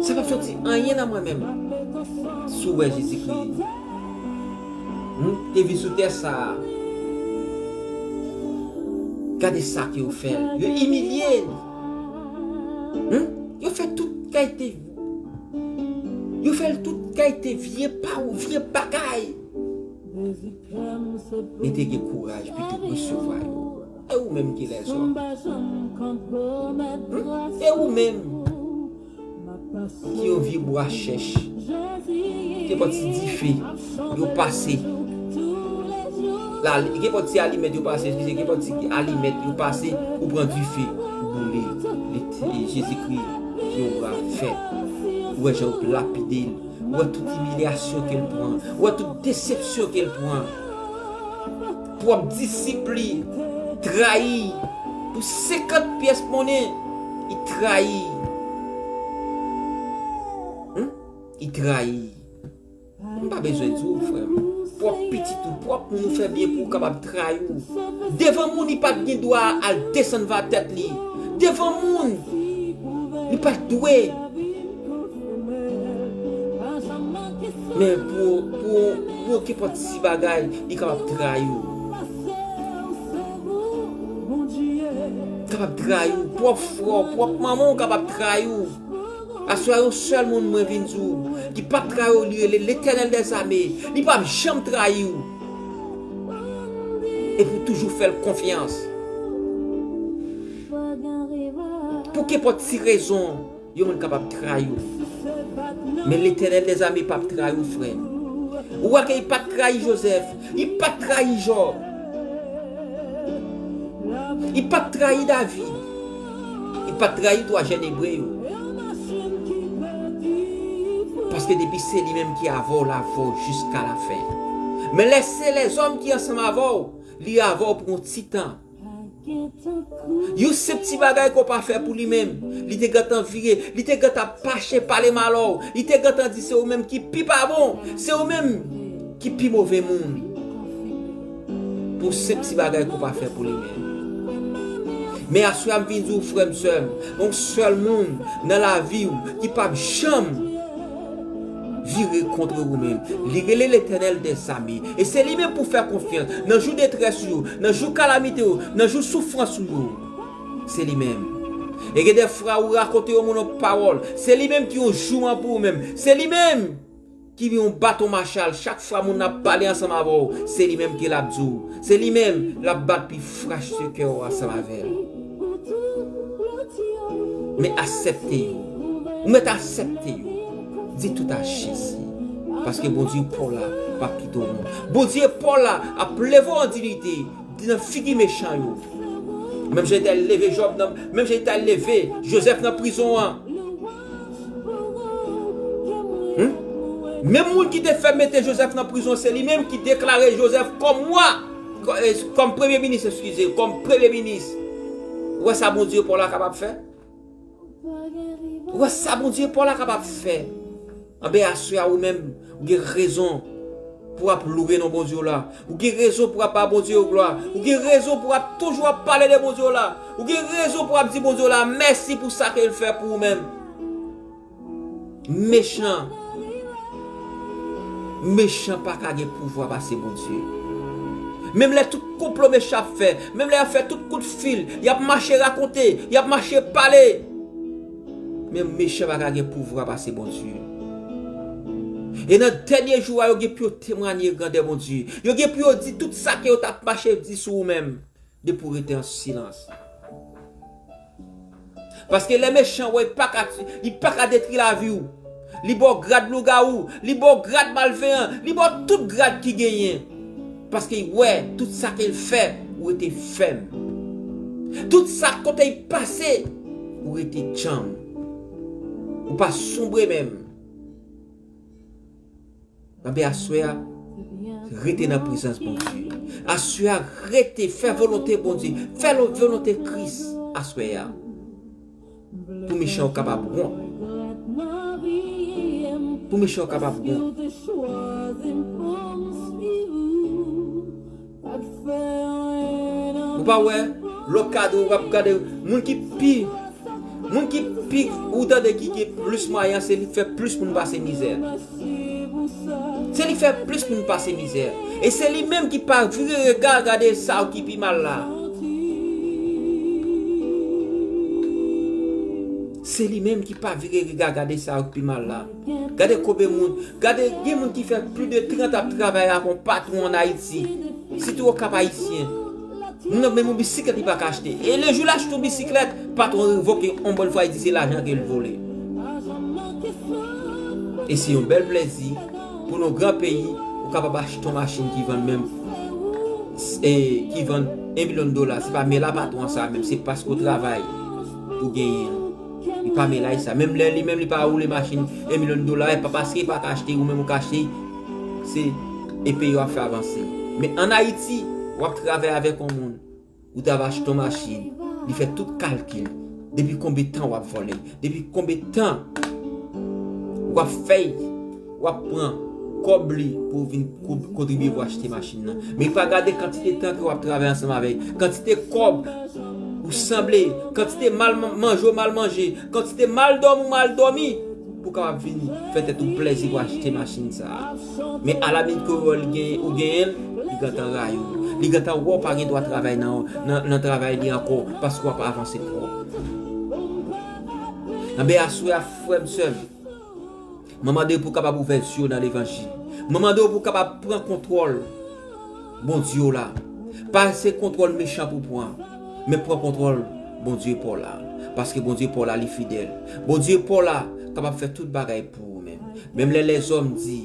Sa p ap soti anyen nan mwen menm. Si w wè Jezikri, hmm, te vin sou tè sa a, gade sa ke yo fè l. Yo imilye l. Hmm? Yo fè tout kalite, yo fè l tout kalite vye pa, vye bagay. Li te gen kouraj pito resevwa yo. E ou menm ki lèzòm? Hmm? E ou menm ki yon vye bwa chèch? Kenpòt ti dife yo pase. La, kenpòt ti alimèt yo pase, eskize, kenpòt ti alimèt yo pase, ou pran dife, ou boule. Li te, Jezikri, ki yon bra fèb. Ou wè jan yo lapide l. Ou wè tout imilyasyon ke l pran. Ou wè tout desepsyon ke l pran. Pwòp disip li trayi pou senkant pyès monnen. Li trayi. Hmm? Li trayi. M pa bezwen di w, frè m. Pwòp pitit ou, pwòp moun ou fè byen pou ou kapab trayi w. Devan moun, li pa t gen dwa al desann va tèt li. Devan moun, li pa t dwe. Men pou, pou, pou kenpòt ti bagay, li kapab trayi w. Kapab trayi w. Pwòp frè w, pwòp manman w kapab trayi w. Aswè a, yon sèl moun mwen vin di w, ki p ap trayi w, li rele Letènèl dèzame. Li p ap janm trayi w. Epi w toujou fè l konfyans. Pou kenpòt ti rezon, yon moun kapab trayi w. Men Letènèl dèzame p ap trayi w, frè m. Ou wè ke li pa t trayi Jozèf, li pa t trayi Jòb. Li pa t trayi David. Li pa t trayi twa jèn ebre yo. Paske depi se li menm ki avè w, l avè w jiska lafen. Men lè se lèzòm ki ansanm avè w, li avè w pou yon ti tan. Yon senp ti bagay ke w pa fè pou li menm, li te gentan vire, li te gentan ap mache pale mal w, li te gentan di se ou menm ki pi pa bon, se ou menm ki pi move moun. Pou senp ti bagay ke w pa fè pou li menm. Men aswè a m vin di w, frè m, sè m, yon sèl moun nan lavi w ki p ap janm vire kont ou menm. Li rele Letènèl dèzame. E se li menm pou fè konfyans. Nan jou detrès ou yo, nan jou kalamite ou, nan jou soufrans ou yo. Se li menm. E gen de fwa ou rakonte yon moun yon pawòl. Se li menm ki yon jouman pou ou menm. Se li menm ki yon baton machal. Chak fwa moun ap pale ansanm avè w, se li menm ki l ap di w. Se li menm l ap bat pi frach sou kè w ansanm avè l. Men aksepte yo. Ou mèt aksepte yo. Di tout a Jezi. Paske Bondye pa w la p ap kite w non. Bondye pa w la ap leve w an diyite nan figi mechan yo. Menm jan li te al leve Jòb nan, menm jan li te al leve Jozèf nan prizon an. Hmm? Menm moun ki te fè mete Jozèf nan prizon, se li menm ki deklare Jozèf kòm wa, kò-, eh, kòm premye minis, eskize, kòm premye minis. Ou wè sa Bondye pa w la kapab fè? Ou wè sa Bondye pa w la kapab fè? Anben aswè a ou menm, ou gen rezon pou w ap loure non Bondye w la. Ou gen rezon pou w ap ba Bondye yo glwa. Ou gen rezon pou w ap toujou ap pale de Bondye w la. Ou gen rezon pou w ap di Bondye w la mèsi pou sa ke l fè pou ou menm. Mechan. Mechan pa ka gen pouvwa pase Bondye. Menm lè tout konplo mechan ap fè, menm lè y ap fè tout kout fil, y ap mache rakonte, y ap mache pale. Men mechan pa ka gen pouvwa pase Bondye. E nan dènye jou a, yo gen pou yo temwanye grandè Bondye. Yo gen pou yo di tout sa ke yo t ap mache di sou ou menm, depi w rete an silans. Paske lè mechan wè, li pa ka, li pa ka detwi lavi w. Li ba w grad lougawou, li ba w grad malveyan, li ba w tout grad ki genyen. Paske l wè tout sa ke l fè, ou rete fèm. Tout sa kote l pase, ou rete djanm. Ou pa sonbre menm. Anben aswè a, rete nan prezans Bondye. Aswè a, rete fè volonte Bondye. Fè lo- volonte Kris aswè a. Pou mechan yo kapab wont. Pou mechan yo kapab wont. Ou pa wè, lòt kadre w ap gade, moun ki pi, moun ki pi, ou tande ki gen plis mwayen, se li k fè plis moun pase mizè. Se li k fè plis moun pase mizè. E se li menm ki pa vire rega gade sa ki pi mal la. Se li menm ki pa vire rega gade sa ki pi mal la. Gade konbyen moun, gade gen moun ki fè plis de trant ap travay avè yon patwon ann Ayiti. Sitou Okap Ayisyen. Moun nan menm yon bisiklèt li pa ka achte. E le jou l achte yon bisiklèt, patwon revoke yon bòn fwa, li di se lajan ke l vole. E se yon bèl plezi pou nou gran peyi, ou kapab achte yon machin ki vann menm, e, ki vann en milyon dola. Se pa men la patwon sa menm, se paske w travay pou genyen l. Li pa men la sa. Menm lè li menm li pa woule machin en milyon dola, e pa paske li pa ka achte, ou menm ou ka achte, se e peyi w ap fè avanse. Men ann Ayiti, w ap travay avèk yon moun, ou ta va achte yon machin, li fè tout kalkil. Depi konbyen tan w ap vòlè? Depi konbyen tan w ap fè, w ap pran kòb li pou w vin ko- kontribye pou achte machin nan? Men pa gade kantite tan ke w ap travay ansanm avè l, kantite kòb ou sanble, kantite mal man- manje w mal manje, kantite mal dòmi w mal dòmi, pou w kapab vin fè tèt ou plèzi pou achte machin sa a. Men alaminit ke w wè l gen, ou genyen l, li gentan rayi w. Li gentan wè w pa gen dwa travay nan, nan, nan travay li ankò, paske w ap avanse twòp. Anben, aswè a, frè m, sè m, mwen mande w pou w kapab ouvè zye w nan levanjil. Mwen mande w pou w kapab pran kontwòl Bondye w la. Pa se kontwòl mechan pou w pran, men pran kontwòl Bondye pa w la. Paske Bondye pa w la, li fidèl. Bondye pa w la kapab fè tout bagay pou ou menm. Menm lè lèzòm di,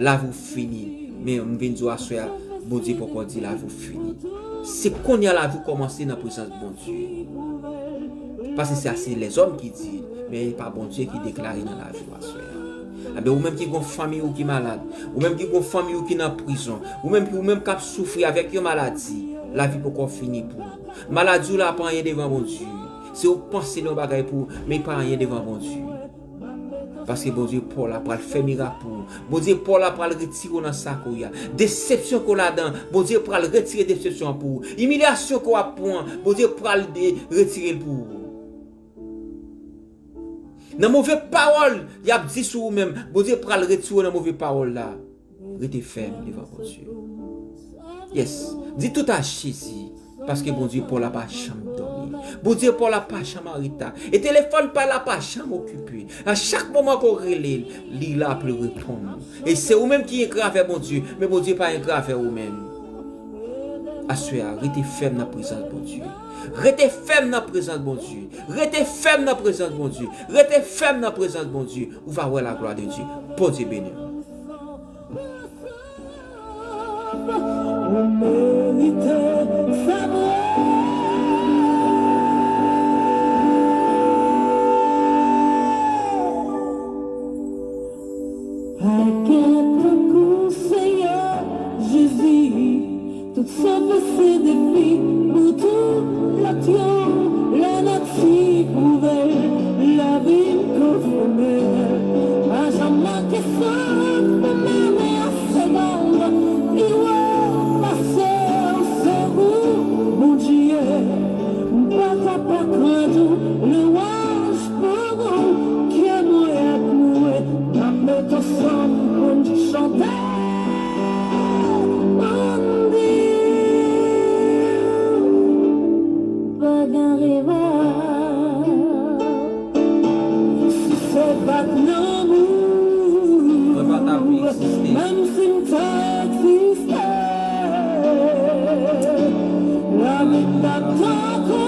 lavi w fini, men m vin di w aswè a, Bondye poko di lavi w fini. Se kounye a lavi w kòmanse nan prezans Bondye. Paske sa se lèzòm ki di, men e pa Bondye ki deklare nan lavi w aswè a. Anben, ou menm ki gon fanmi ou ki malad, ou menm ki gon fanmi ou ki nan prizon, ou menm, ou menm k ap soufri avèk yon maladi, lavi poko fini pou ou. Maladi w la pa anyen devan Bondye. Se ou k panse l yon bagay pou ou, men pa anyen devan Bondye. Paske Bondye pa w la pral fè mirak pou ou. Bondye pa w la pral retire w nan sa ke w ye a. Desepsyon ke w ladan, Bondye pral retire desepsyon an pou ou. Imilyasyon ke w ap pran, Bondye pral de- retire l pou ou. Nan move pawòl y ap di sou ou menm, Bondye pral retire w nan move pawòl la. Rete fèm devan Bondye. Yes. Di tout a Jezi. Paske Bondye pa w la pa janm dòmi. Bondye pa w la pa janm an reta. E telefòn pa l la pa janm okipe. A chak moman ke w rele l, li la pou l reponn ou. E se ou menm ki engra avè Bondye, men Bondye pa engra avè ou menm. Aswè a, rete fèm nan prezans Bondye. Rete fèm nan prezans Bondye. Rete fèm nan prezans Bondye. Rete fèm nan prezans Bondye. Ou va wè laglwa de Dye. Bondye beni w. Ou merite sa vre. Pa gen tankou Senyè Jezi. Tout sa pase depi pou tout lòt yo, lanati pwouve l, lavi m konfime l. Pa janm manke sa pou mennen a se bal pi wo pase w se ou, Bondye. M pa ka pa kredi w, lwanj pou ou, ke mwen ak mwen n ap met ansanm pou n chante. Ann di w pa gen rival. Si se pa t lanmou, mwen pa t ap egziste. Menm si m ta egziste, lavi m pa t ankò.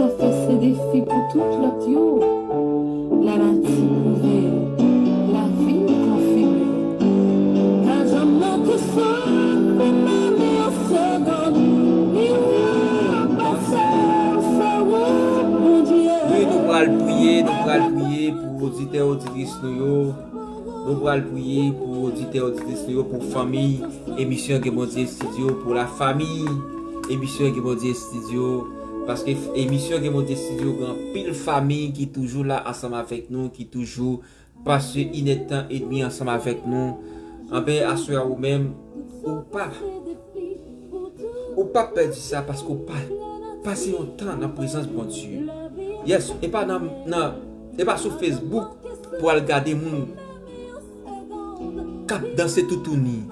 Sa fè se defi pou tout lòt yo. Lanati pwouve, lavi konfime. Pa janm manke sove menm yon segonn. Mirak pase w, se ou, Bondye. Wi, nou pral priye, nou pral priye pou oditè, oditris nou yo. Nou pral priye pou oditè, oditris nou yo, pou fanmi emisyon Gen Bondye Estidyo, pou lafanmi emisyon Gen Bondye Estidyo. Paske f-, emisyon Gen Bondye Estidyo gen anpil fanmi ki toujou la ansanm avèk nou, ki toujou pase inèdtan edmi ansanm avèk nou. Anben, aswè a ou menm, ou pa, ou pa pèdi sa paske ou pa pase yon tan nan prezans Bondye. Yes, e pa nan, nan, e pa sou Facebook pou al gade moun k ap danse toutouni,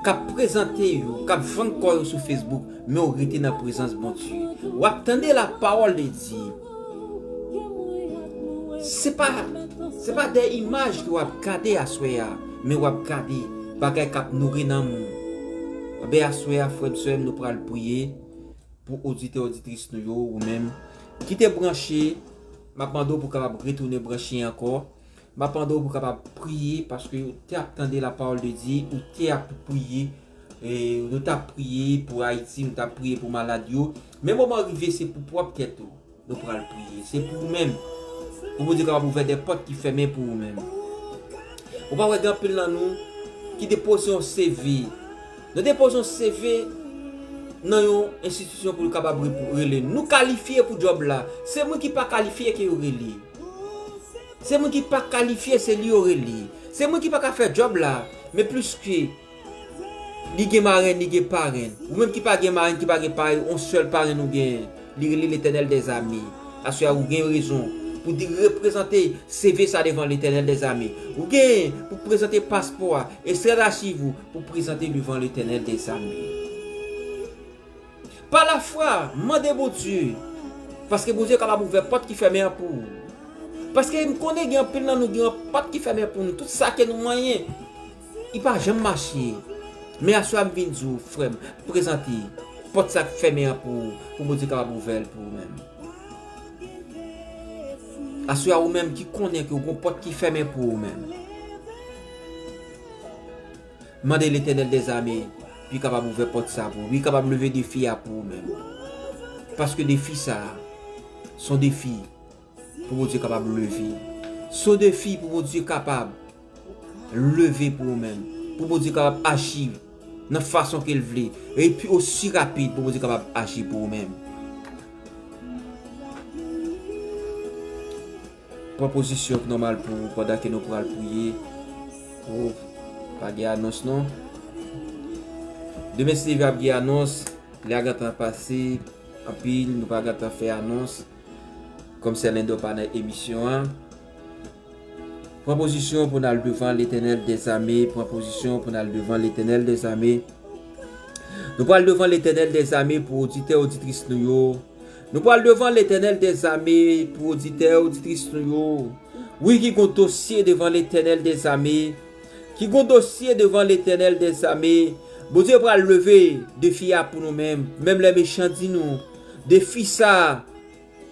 k ap prezante yo, k ap vann kò yo sou Facebook, men w rete nan prezans Bondye. W ap tande la parole de Dieu. Se pa, se pa de imaj ke w ap gade aswè a, men w ap gade bagay k ap nouri nanm ou. Anben, aswè a, frè m, sè m, nou pral priye pou oditè, oditris nou yo, ou menm ki te branche, m ap mande w pou w kapab retounen branche ankò. M ap mande w pou w kapab priye, paske ou te ap tande la parole de Dieu, ou te ap priye, e, nou t ap priye pou Ayiti, nou t ap priye pou malad yo. Men moman rive, se pou pwòp tèt ou nou pral priye. Se pou ou menm. Pou Bondye kapab ouvè de pòt ki fèmen pou ou menm. Ou pa wè gen anpil nan nou ki depoze yon C V. Nou depoze yon C V nan yon enstitisyon pou l kapab re-, rele nou. Nou kalifye pou djòb la. Se moun ki pa kalifye ke yo rele. Se moun ki pa kalifye, se li yo rele. Se moun ki pa ka fè djòb la. Men plis ke li gen marenn, li gen parenn. Ou menm ki pa gen marenn, ki pa gen parenn, yon sèl parenn ou gen, li rele Letènèl dèzame. Aswè a, ou gen rezon pou di reprezante C V sa devan Letènèl dèzame. Ou gen pou prezante paspò a, ekstrè dachiv ou, pou prezante devan Letènèl dèzame. Pa lafwa, mande Bondye. Paske Bondye kapab ouvè pòt ki fèmen an pou ou. Paske m konnen gen anpil nan nou gen yon pòt ki fèmen pou nou. Tout sa ke nou manyen, li pa janm mache. Men aswè a m vin di w, frè m, prezante pòt sa k fèmen an pou ou, pou Bondye kapab ouvè l pou ou menm. Aswè a ou menm ki konnen ke w gen yon pòt ki fèmen pou ou menm. Mande Letènèl dèzame pou li kapab ouvè pòt sa pou ou, pou li kapab leve defi a pou ou menm. Paske defi sa a, se yon defi pou Bondye kapab leve. Se yon defi pou Bondye kapab leve pou ou menm. Pou Bondye kapab aji nan fason ke l vle. Epi osi rapid pou Bondye kapab aji pou ou menm. Pran pozisyon ki nòmal pou ou pandan ke nou pral priye. Pou pa gen anons non. Demen si Bondye ap gen anons, lè a gentan pase anpil, nou pa gentan fè anons. Kòm sè Lendo pa nan emisyon an. Pran pozisyon pou n al devan Letènèl dèzame. Pran pozisyon pou n al devan Letènèl dèzame. Nou pral devan Letènèl dèzame pou oditè, oditris nou yo. Nou pral devan Letènèl dèzame pou oditè, oditris nou yo. Wi, ki gon dosye devan Letènèl dèzame. Ki gon dosye devan Letènèl dèzame. Bondye pral leve defi a pou nou menm. Menm lè mechan di nou, defi sa a,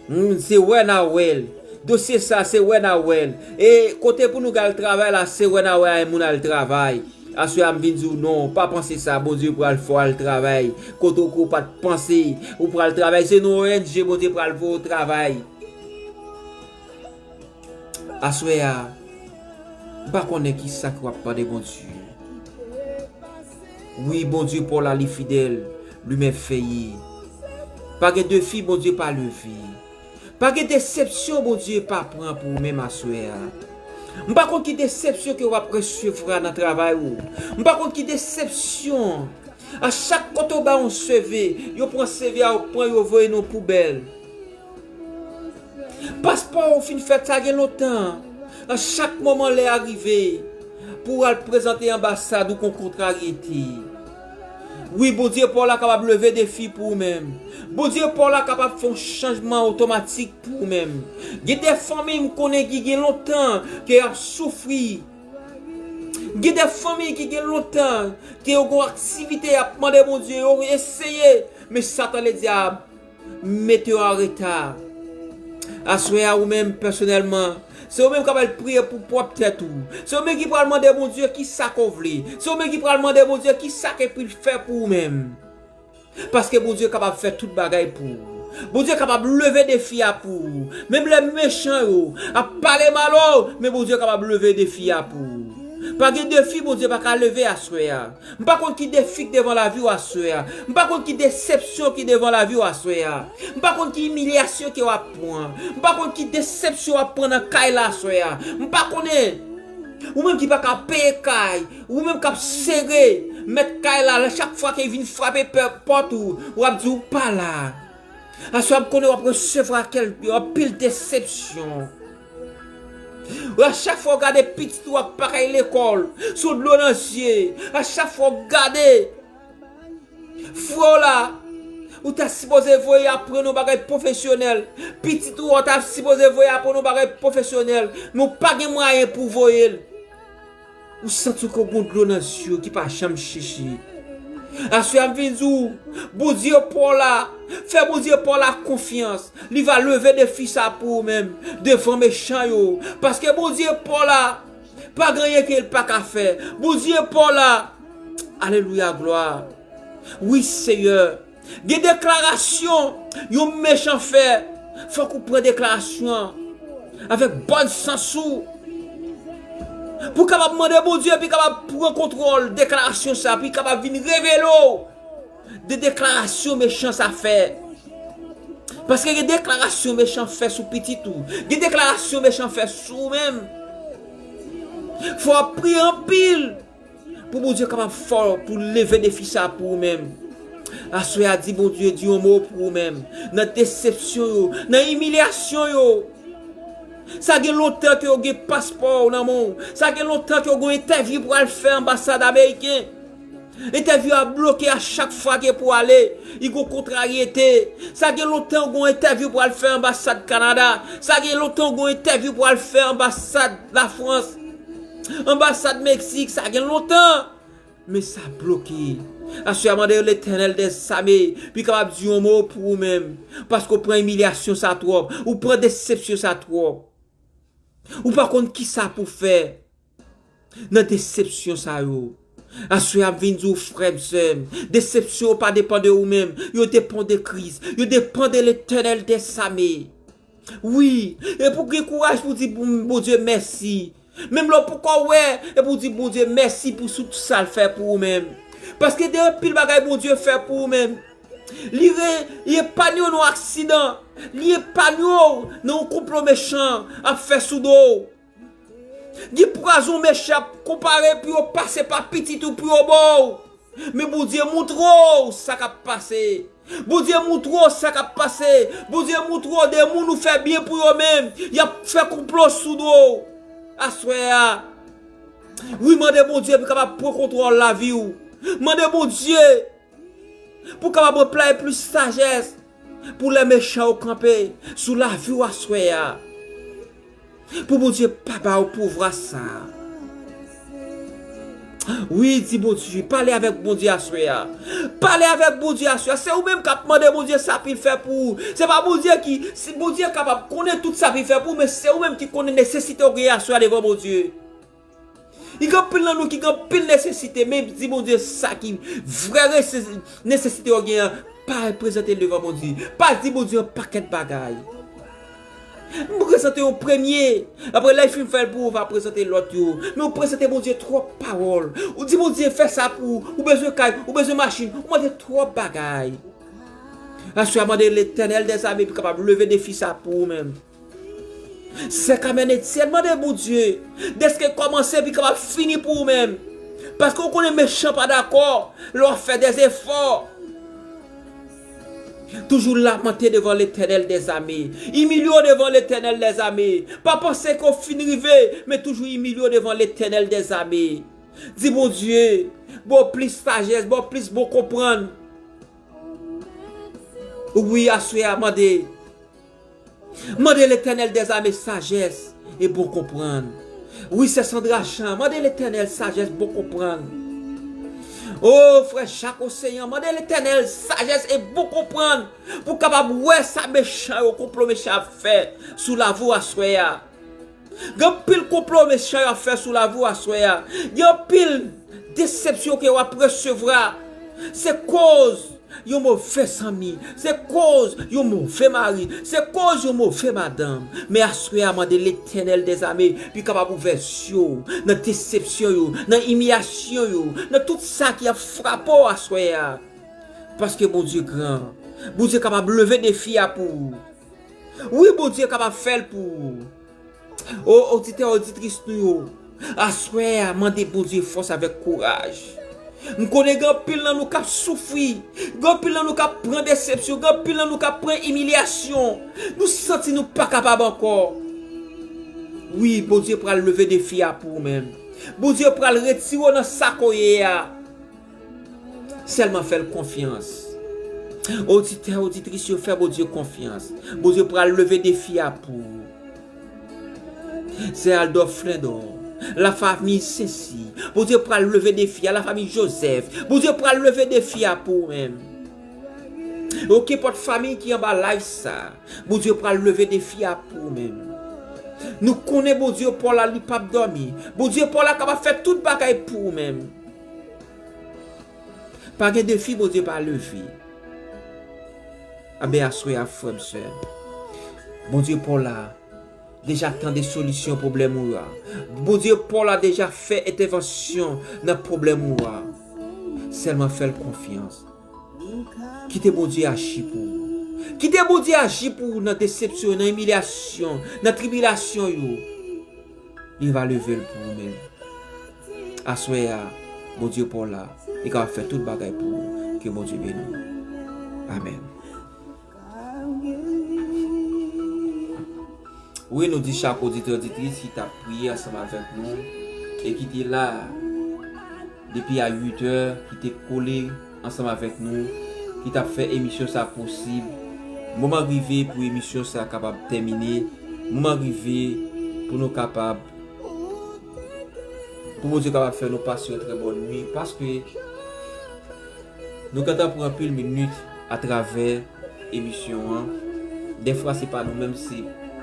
Hmm, se wè n a wè l. Dosye sa, se wè n a wè l. E kote pou nou al travay la, se wè n a wè a moun al travay. Aswè a m vin di w non, pa panse sa, Bondye pral fè w al travay. Kote w ke w pa t panse, ou pral travay. Se nan O N G Bondye pral voye w travay. Aswè a, m pa konnen ki sa ke w ap mande Bondye. Wi, Bondye pa w la, li fidèl, li mèveye. Pa gen defi Bondye pa leve. Pa gen desepsyon Bondye pa pran pou ou menm aswè a. M pa konn ki desepsyon ke w ap resevwa nan travay ou. M pa konn ki desepsyon. A chak kote w bay yon C V, yo pran C V a, yo pran, yo voye nan poubèl. Paspò ou fin fèt sa gen lontan. A chak moman lè a rive pou w al prezante anbasad ou kon kontraryete. Wi, Bondye pa w la kapab leve defi pou ou menm. Bondye pa w la kapab fè yon chanjman otomatik pou ou menm. Gen de fanmi m konnen ki gen lontan ke y ap soufri. Gen de fanmi ki gen lontan ke yo gon aktivite y ap mande Bondye, yo eseye, men Satan ledyab mete yo an reta. Aswè a, ou menm pèsonèlman, se ou menm k ap al priye pou pwòp tèt ou. Se ou menm ki pral mande Bondye ki sa ke w vle. Se ou menm ki pral mande Bondye ki sa ke pou l fè pou ou menm. Paske Bondye kapab fè tout bagay pou ou. Bondye kapab leve defi a pou ou. Menm lè mechan yo ap pale mal ou, men Bondye kapab leve defi a pou ou. Pa gen defi Bondye pa ka leve aswè a. M pa konn ki defi k devan lavi w aswè a. M pa konn ki desepsyon ki devan lavi w aswè a. M pa konn ki imilyasyon ke w ap pran. M pa konn ki desepsyon w ap pran nan kay la aswè a. M pa konnen. Ou menm ki pa ka peye kay, ou menm k ap sere, mèt kay la, chak fwa ke vin frape pè-, pòt ou, w ap di ou pa la. Aswè a m konnen w ap resevwa kèl, anpil desepsyon. A chak fwa w gade pitit ou ap pa kay lekòl, sou dlo nan zye. A chak fwa w gade frè w la, ou ta sipoze voye aprann yon bagay pwofesyonèl. Pitit ou an ta sipoze voye aprann yon bagay pwofesyonèl, men w pa gen mwayen pou w voye l. Ou santi w gon dlo nan zye w ki pa janm chichi. Aswè a m vin di w, Bondye pa w la, fè Bondye pa w la konfyans. Li va leve defi sa pou ou menm, devan mechan yo. Paske Bondye pa w la, pa gen anyen ke l pa ka fè. Bondye pa w la. Alelouya, glwa. Wi, Seyè. Gen deklarasyon yon mechan fè. Fòk ou pran deklarasyon an avèk bòn sans ou. Pou w kapab mande Bondye, pou l kapab pran kontwòl deklarasyon sa, pou l kapab vin revele w de deklarasyon mechan sa fè. Paske gen deklarasyon mechan fè sou pitit ou. Gen deklarasyon mechan fè sou ou menm. Fò w ap priye anpil. Pou Bondye kapab fè w, pou leve defi sa pou ou menm. Aswè a, di Bondye, di yon mo pou ou menm. Nan desepsyon yo, nan imilyasyon yo. Sa gen lontan ke w gen paspò w nan men w. Sa gen lontan ke w gen entèvyou pou al fè anbasad ameriken. Entèvyou a bloke a chak fwa ke pou ale. Li gen kontraryete. Sa gen lontan w gen entèvyou pou al fè anbasad Kanada. Sa gen lontan w gen entèvyou pou al fè anbasad Lafrans. Anbasad Meksik, sa gen lontan. Men sa bloke. Aswè a mande Letènèl dèzame, pou l kapab di yon mo pou ou menm. Paske w pran imilyasyon sa twòp. Ou pran desepsyon sa twòp. Ou pa konn ki sa pou fè nan desepsyon sa yo. Aswè a m vin di w, frè m, sè m, desepsyon yo pa depann de ou menm. Yo depann de Kris. Yo depann de Letènèl dèzame. Wi, e pou gen kouraj pou di pou Bondye mèsi. Menm lè w poko wè, e pou di Bondye mèsi pou tout sa l fè pou ou menm. Paske gen anpil bagay Bondye fè pou ou menm. Li re-, li epanye w nan aksidan. Li epanye w nan yon konplo mechan ap fè sou do w. Gen pwazon mechan ap konpare pou yo pase pa pitit ou pou yo ba w. Men Bondye montre w sa k ap pase. Bondye montre w sa k ap pase. Bondye montre w de moun ou fè byen pou yo menm, y ap fè konplo sou do w. Aswè a, wi, mande Bondye pou kapab pran kontwòl lavi w. Mande Bondye pou kapab anplwaye plis sajès pou lè mechan yo kanpe sou lavi w aswè a. Pou Bondye pa ba w pouvwa sa. Wi, di Bondye, pale avèk Bondye aswè a. Pale avèk Bondye aswè a. Se ou menm k ap mande Bondye sa pou l fè pou ou. Se pa Bondye ki, si Bondye kapab konnen tout sa pou l fè pou ou, men se ou menm ki konnen nesesite w genyen aswè a devan Bondye. Li gen anpil nan nou ki gen anpil nesesite, men di Bondye sa ki vrè rese-, nesesite w genyen an, pa al prezante l devan Bondye. Pa di Bondye yon pakèt bagay. M prezante yon premye. Apre lè l fin fè l pou ou, w va prezante lòt yo. Men w prezante Bondye twòp pawòl. Ou di Bondye fè sa pou ou. Ou bezwen kay, ou bezwen machin, ou mande twòp bagay. Aswè a mande Letènèl dèzame pou kapab leve defi sa pou ou menm. Sè Kamèn Etyèn mande Bondye dèske kòmanse epi kapab fini pou ou menm. Paske w konnen mechan pa dakò lè w ap fè dèzefò. Toujou lamante devan Letènèl dèzame. Imilye w devan Letènèl dèzame. Pa panse ke w fin rive, men toujou imilye w devan Letènèl dèzame. Di Bondye, ba w plis sajès, ba w plis bon konprann. Wi, aswè a, mande. Mande Letènèl dèzame sajès e bon konprann. Wi, sè Sandra Jean, mande Letènèl sajès, bon konprann. O frè Jak Oseyan, mande Letènèl sajès e bon konprann pou w kapab wè sa mechan yo, konplo mechan ap fè sou lavi w aswè a. Gen anpil konplo mechan yo ap fè sou lavi w aswè a. Gen anpil desepsyon ke w ap resevwa. Se koz yon move zanmi, se koz yon move mari, se koz yon move madanm. Men aswè a, mande Letènèl dèzame pou l kapab ouvè zye w nan desepsyon yo, nan imilyasyon yo, nan tout sa ki ap frape w aswè a. Paske Bondye gran. Bondye kapab leve defi a pou ou. Wi, Bondye kapab fè l pou ou. O oditè, oditris nou yo, aswè a, mande Bondye fòs avèk kouraj. M konnen gen anpil nan nou k ap soufri, gen anpil nan nou k ap pran desepsyon, gen anpil nan nou k ap pran imilyasyon. Nou santi nou pa kapab ankò. Wi, Bondye pral leve defi a pou ou menm. Bondye pral retire w nan sa ke w ye a. Sèlman fè l konfyans. Oditè, oditris yo, fè Bondye konfyans. Bondye pral leve defi a pou ou. Sè Aldò Flendò, lafanmi Sensi, Bondye pral leve defi a, lafanmi Jozèf, Bondye pral leve defi a pou ou menm. Okenpòt fanmi ki anba live sa, Bondye pral leve defi a pou ou menm. Nou konnen Bondye pa w la, li p ap dòmi. Bondye pa w la kapab fè tout bagay pou ou menm. Pa gen defi Bondye pa leve. Anben aswè a, frè m, sè m, Bondye pa w la deja tande solisyon pwoblèm ou a. Bondye pa w la deja fè entèvansyon nan pwoblèm ou a. Sèlman fè l konfyans. Kite Bondye aji pou ou. Kite Bondye aji pou ou nan desepsyon, nan imilyasyon, nan tribilasyon yo. Li va leve l pou ou menm. Aswè a, Bondye pa w la, li kapab fè tout bagay pou ou. Ke Bondye beni w. Amèn. Wi, nou di chak oditè, oditris ki t ap priye ansanm avèk nou e ki te la depi a uit è, ki te kole ansanm avèk nou, ki t ap fè emisyon sa posib. Moman rive pou emisyon sa kapab tèmine. Moman rive pou nou kapab, pou Bondye kapab fè nou pase yon trè bòn nwi, paske nou gentan pran anpil minit atravè emisyon an. Dèfwa se pa nou menm, se,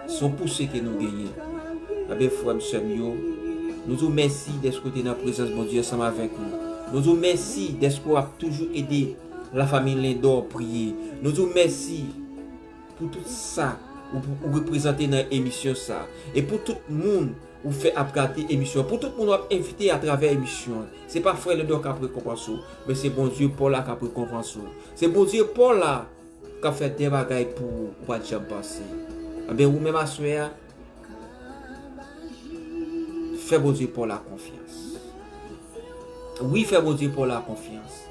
se yon pouse ke nou genyen. Anben, frè m, sè m yo, nou di w mèsi dèske w te nan prezans Bondye ansanm avèk nou. Nou di w mèsi dèske w ap toujou ede lafanmi Lendò priye. Nou di w mèsi pou tout sa ou, ou reprezante nan emisyon sa. E pou tout moun ou fè ap gade emisyon, pou tout moun w ap envite atravè emisyon an. Se pa frè Lendò k ap rekonpanse w, men se Bondye pa w la k ap rekonpanse w. Se Bondye pa w la k ap fè de bagay pou ou, ou pa t janm panse. Anben, ou menm aswè a, fè Bondye pa w la konfyans. Wi, fè Bondye pa w la konfyans.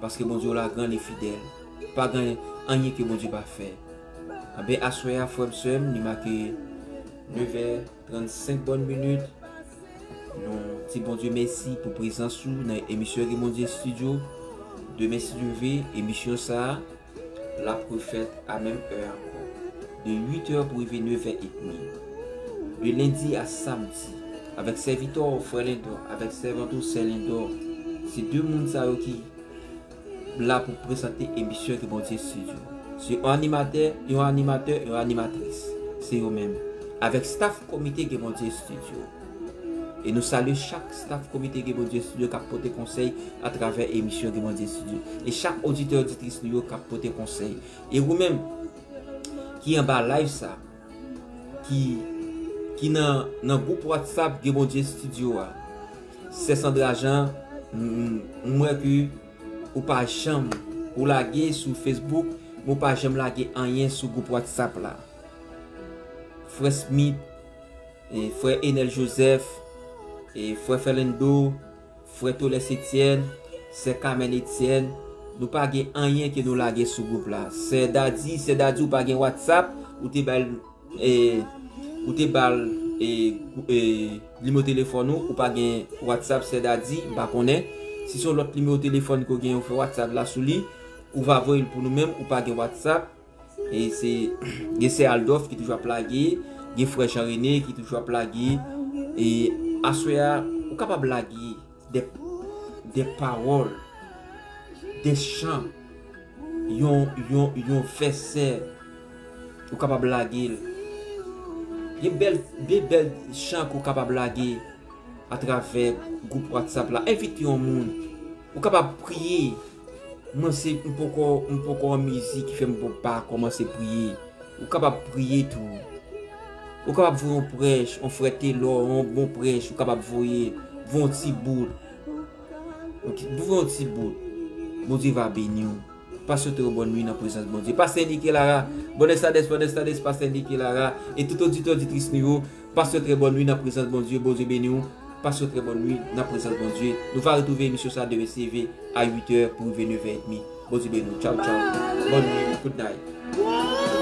Paske Bondye w la gran e fidèl. Pa gen anyen ke Bondye pa fè. Anben, aswè a, frè m, sè m, li make nevè trannsenk bòn minit. Nou di Bondye mèsi pou prezans ou nan emisyon Gen Bondye Studio. Demen, si Dye vle, emisyon sa a, l ap refèt a menm è ankò. De uit è pou rive nevè edmi. De lendi a samdi. Avèk sèvitè w, frè Lendò, avèk sèvant ou, sè Lendò. Se de moun sa yo ki la pou prezante emisyon Gen Bondye Studio. Se yon animatè, yon animatè, yon animatris. Se yo menm. Avèk staff komite Gen Bondye Studio. E nou salye chak staff komite Gen Bondye Studio k ap pote konsèy atravè emisyon Gen Bondye Studio. E chak oditè, oditris nou yo k ap pote konsèy. E ou menm ki anba live sa, ki, ki nan, nan gwoup WhatsApp Gen Bondye Studio a. Sè Sandra Jean, m, m, m wè ke ou pa janm, ou lage sou Facebook, men ou pa janm lage anyen sou gwoup WhatsApp la. Frè Smith, e frè Enel Joseph, e frè Ferlando, frè Tolès Etienne, sè Carmen Etienne, nou pa gen anyen ke nou lage sou gwoup la. Sè Dadi, sè Dadi, ou pa gen WhatsApp, ou te bay, e, ou te bay, e, e, nimewo telefòn ou, ou pa gen WhatsApp, sè Dadi, m pa konnen. Si se yon lòt nimewo telefòn ke w gen, ou fè WhatsApp la sou li, ou va voye l pou nou menm, ou pa gen WhatsApp. E se, gen sè Aldòf ki toujou ap lage, gen frè Jean René ki toujou ap lage. E aswè a, ou kapab lage de, de pawòl, de chan, yon, yon, yon vèsè, ou kapab lage l. Gen bèl, gen bèl chan ke w kapab lage atravè gwoup WhatsApp la. Envite yon moun. Ou kapab priye. Mwen se, m poko, m poko an mizik ki fè m poko pa kòmanse priye. Ou kapab priye tou. Ou kapab voye yon prèch, yon frè Telò, yon bon prèch, ou kapab voye, voye yon ti bout. Yon ti, voye yon ti bout. Bondye va beni w. Pase yon trè bòn nwi nan prezans Bondye. Pastè Enrique Lara, buenas tardes, buenas tardes, Pastè Enrique Lara, e tout oditè, oditris nou yo, pase yon trè bòn nwi nan prezans Bondye, Bondye beni w. Pase yon trè bòn nwi nan prezans Bondye. Nou va retwouve emisyon sa demen se rive a uit è pou rive nèf è edmi. Bondye beni w. Tchaw, tchaw. Bòn nwi. Good night.